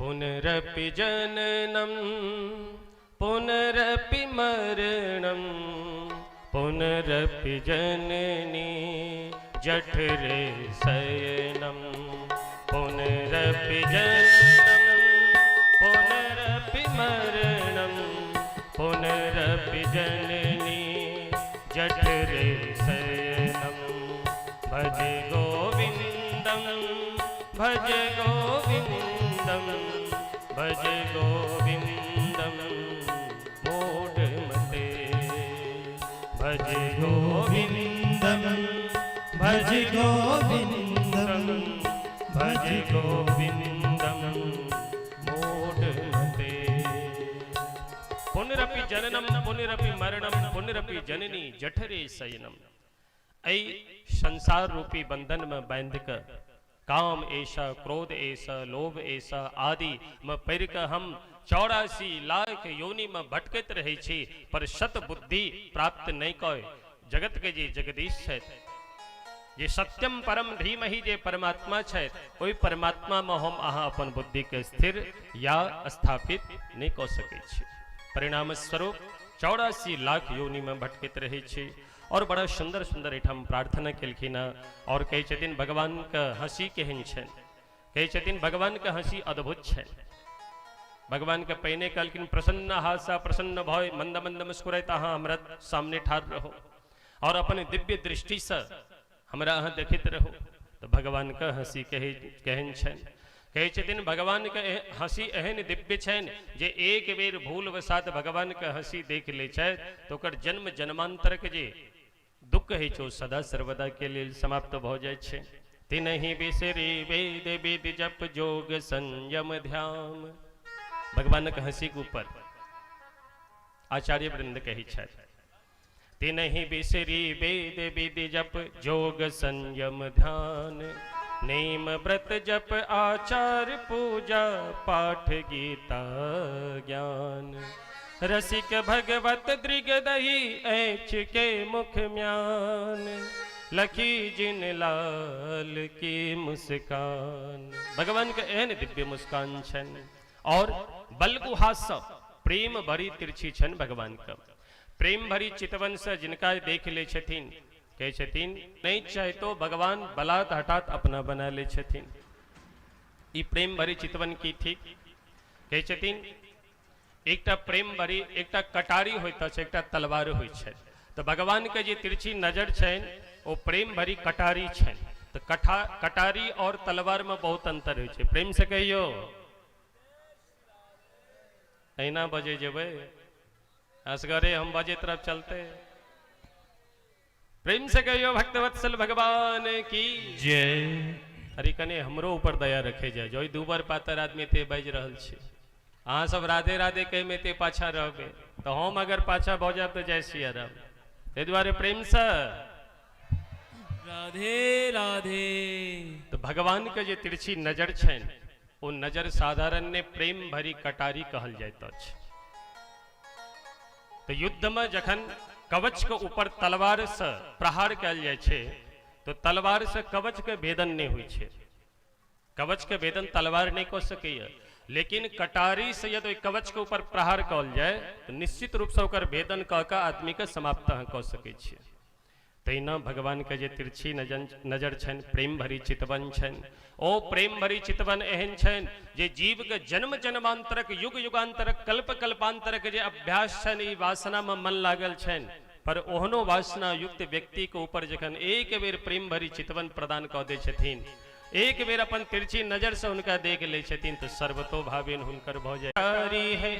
पुनरपि जननम पुनरपि मरणम पुनरपि जननी जठरे शयनम पुनरपि जननम पुनरपि मरणम पुनरपि जननी जठरे शयनम भज गोविंदम भज गोविंदम भज गोविंदम मूढ़मते भज गोविंदम भज गोविंदम भज गोविंदम मूढ़मते। पुनरपि जननम पुनरपि मरणम पुनरपि जननी जठरे शयनम। एहि संसार रूपी बंधन में बांध कऽ काम ऐसा, क्रोध ऐसा, लोभ ऐसा आदि में पड़ि कऽ हम 84 लाख योनि में भटकैत रहै छी, पर सत बुद्धि प्राप्त नहि कऽ जगत के जे जगदीश छथि, जे सत्यम परम धीमहि जे परमात्मा छथि, ओहि परमात्मा में हम अहाँ अपन बुद्धि के स्थिर या स्थापित नहि कऽ सकै छी। परिणाम स्वरूप 84 लाख योनि में भटकैत रहै छी। और बड़ा सुंदर सुंदर एहिठाम प्रार्थना केलखिन हँ और कहै छथिन भगवानके हँसी केहन छनि। कहै छथिन भगवानके हँसी अद्भुत छनि। भगवानके पहिने कहलखिन प्रसन्न हासा प्रसन्न भय मंद मंद मुस्कुराइत अहाँ हमरा सामने ठाढ़ रहो और अपन दिव्य दृष्टिसँ हमरा अहाँ देखैत रहू। तऽ भगवानके हँसी केहन छनि। कहै छथिन भगवानके हँसी एहन दिव्य छनि जे एक बेर भूलवशात भगवानके हँसी देख लै छथि तऽ ओकर जन्म जन्मान्तरके जे दुःख होइ छै ओ सदा सर्वदा के लेल समाप्त भऽ जाइ छै। तिनहि बिसरी वेद विधि जप जोग संयम ध्यान। भगवानक हँसीके ऊपर आचार्य वृंद कहै छथि तिनहि बिसरी वेद विधि जप जोग संयम ध्यान नेम व्रत जप आचार पूजा पाठ गीता ज्ञान रसिक भगवत दृग दही ऐछ के मुख म्यान लखी जिन लाल की मुस्कान। भगवान के एहन दिव्य मुस्कान छनि और बलगुहास प्रेम भरी तिरछी छनि भगवान के। प्रेम भरी चितवन से जिनका देख ले छथिन, कहै छथिन नहीं चाहतो भगवान बलात् हठात अपना बना ले छथिन। ई प्रेम भरी चितवन की ठीक? कहै छथिन एकटा प्रेम भरी एकटा कटारी होइत अछि, एकटा तलवार होइत छै। तऽ भगवान के जे तिरछी नजर छनि ओ प्रेम भरी कटारी छनि। तऽ कटारी और तलवार में बहुत अंतर होइ छै। प्रेम से कहियो अहिना बजे जेबै असगरे हम बजे तरफ चलते। प्रेम से कहियो भक्तवत्सल भगवान की जय। अरे कने हमरो ऊपर दया रखे जाय, जो दूबर पातर आदमी एते बाजि रहल छी, अहाँ सब राधे राधे कहे में एते पाछा रहबै तऽ हम अगर पाछा भऽ जायब तऽ जय सिया राम। ताहि दुआरे प्रेम से राधे राधे। तऽ भगवान के जे तिरछी नजर छनि ओ नजर साधारण ने प्रेम भरी कटारी कहल जाइत अछि। तऽ युद्ध में जखन कवच के ऊपर तलवार से प्रहार कयल जाइ छै तऽ तलवार से कवच के भेदन नहि होइ छै। कवच के भेदन तलवार नहि कऽ सकैए, लेकिन कटारी से यदि ओहि कवच के ऊपर प्रहार कयल जाय तऽ निश्चित रूप से ओकर भेदन कऽ कऽ आदमी के समाप्त अहाँ कऽ सकै छियै। तहिना भगवान के जे तिरछी नजर छनि, प्रेम भरी चितवन छनि, ओ प्रेम भरी चितवन एहन छनि जे जीव के जन्म जन्मांतरक युग युगांतरक कल्प कल्पांतरक जे अभ्यास छनि, ई वासना में मन लागल छनि, पर ओहनो वासना युक्त व्यक्ति के ऊपर जखन एक बेर प्रेम भरी चितवन प्रदान कऽ दै छथिन, एक बेर अपन तिरछी नजर से हुनका देख लै छथिन, तऽ सर्वतो भावेन हुनकर भऽ जाइ है।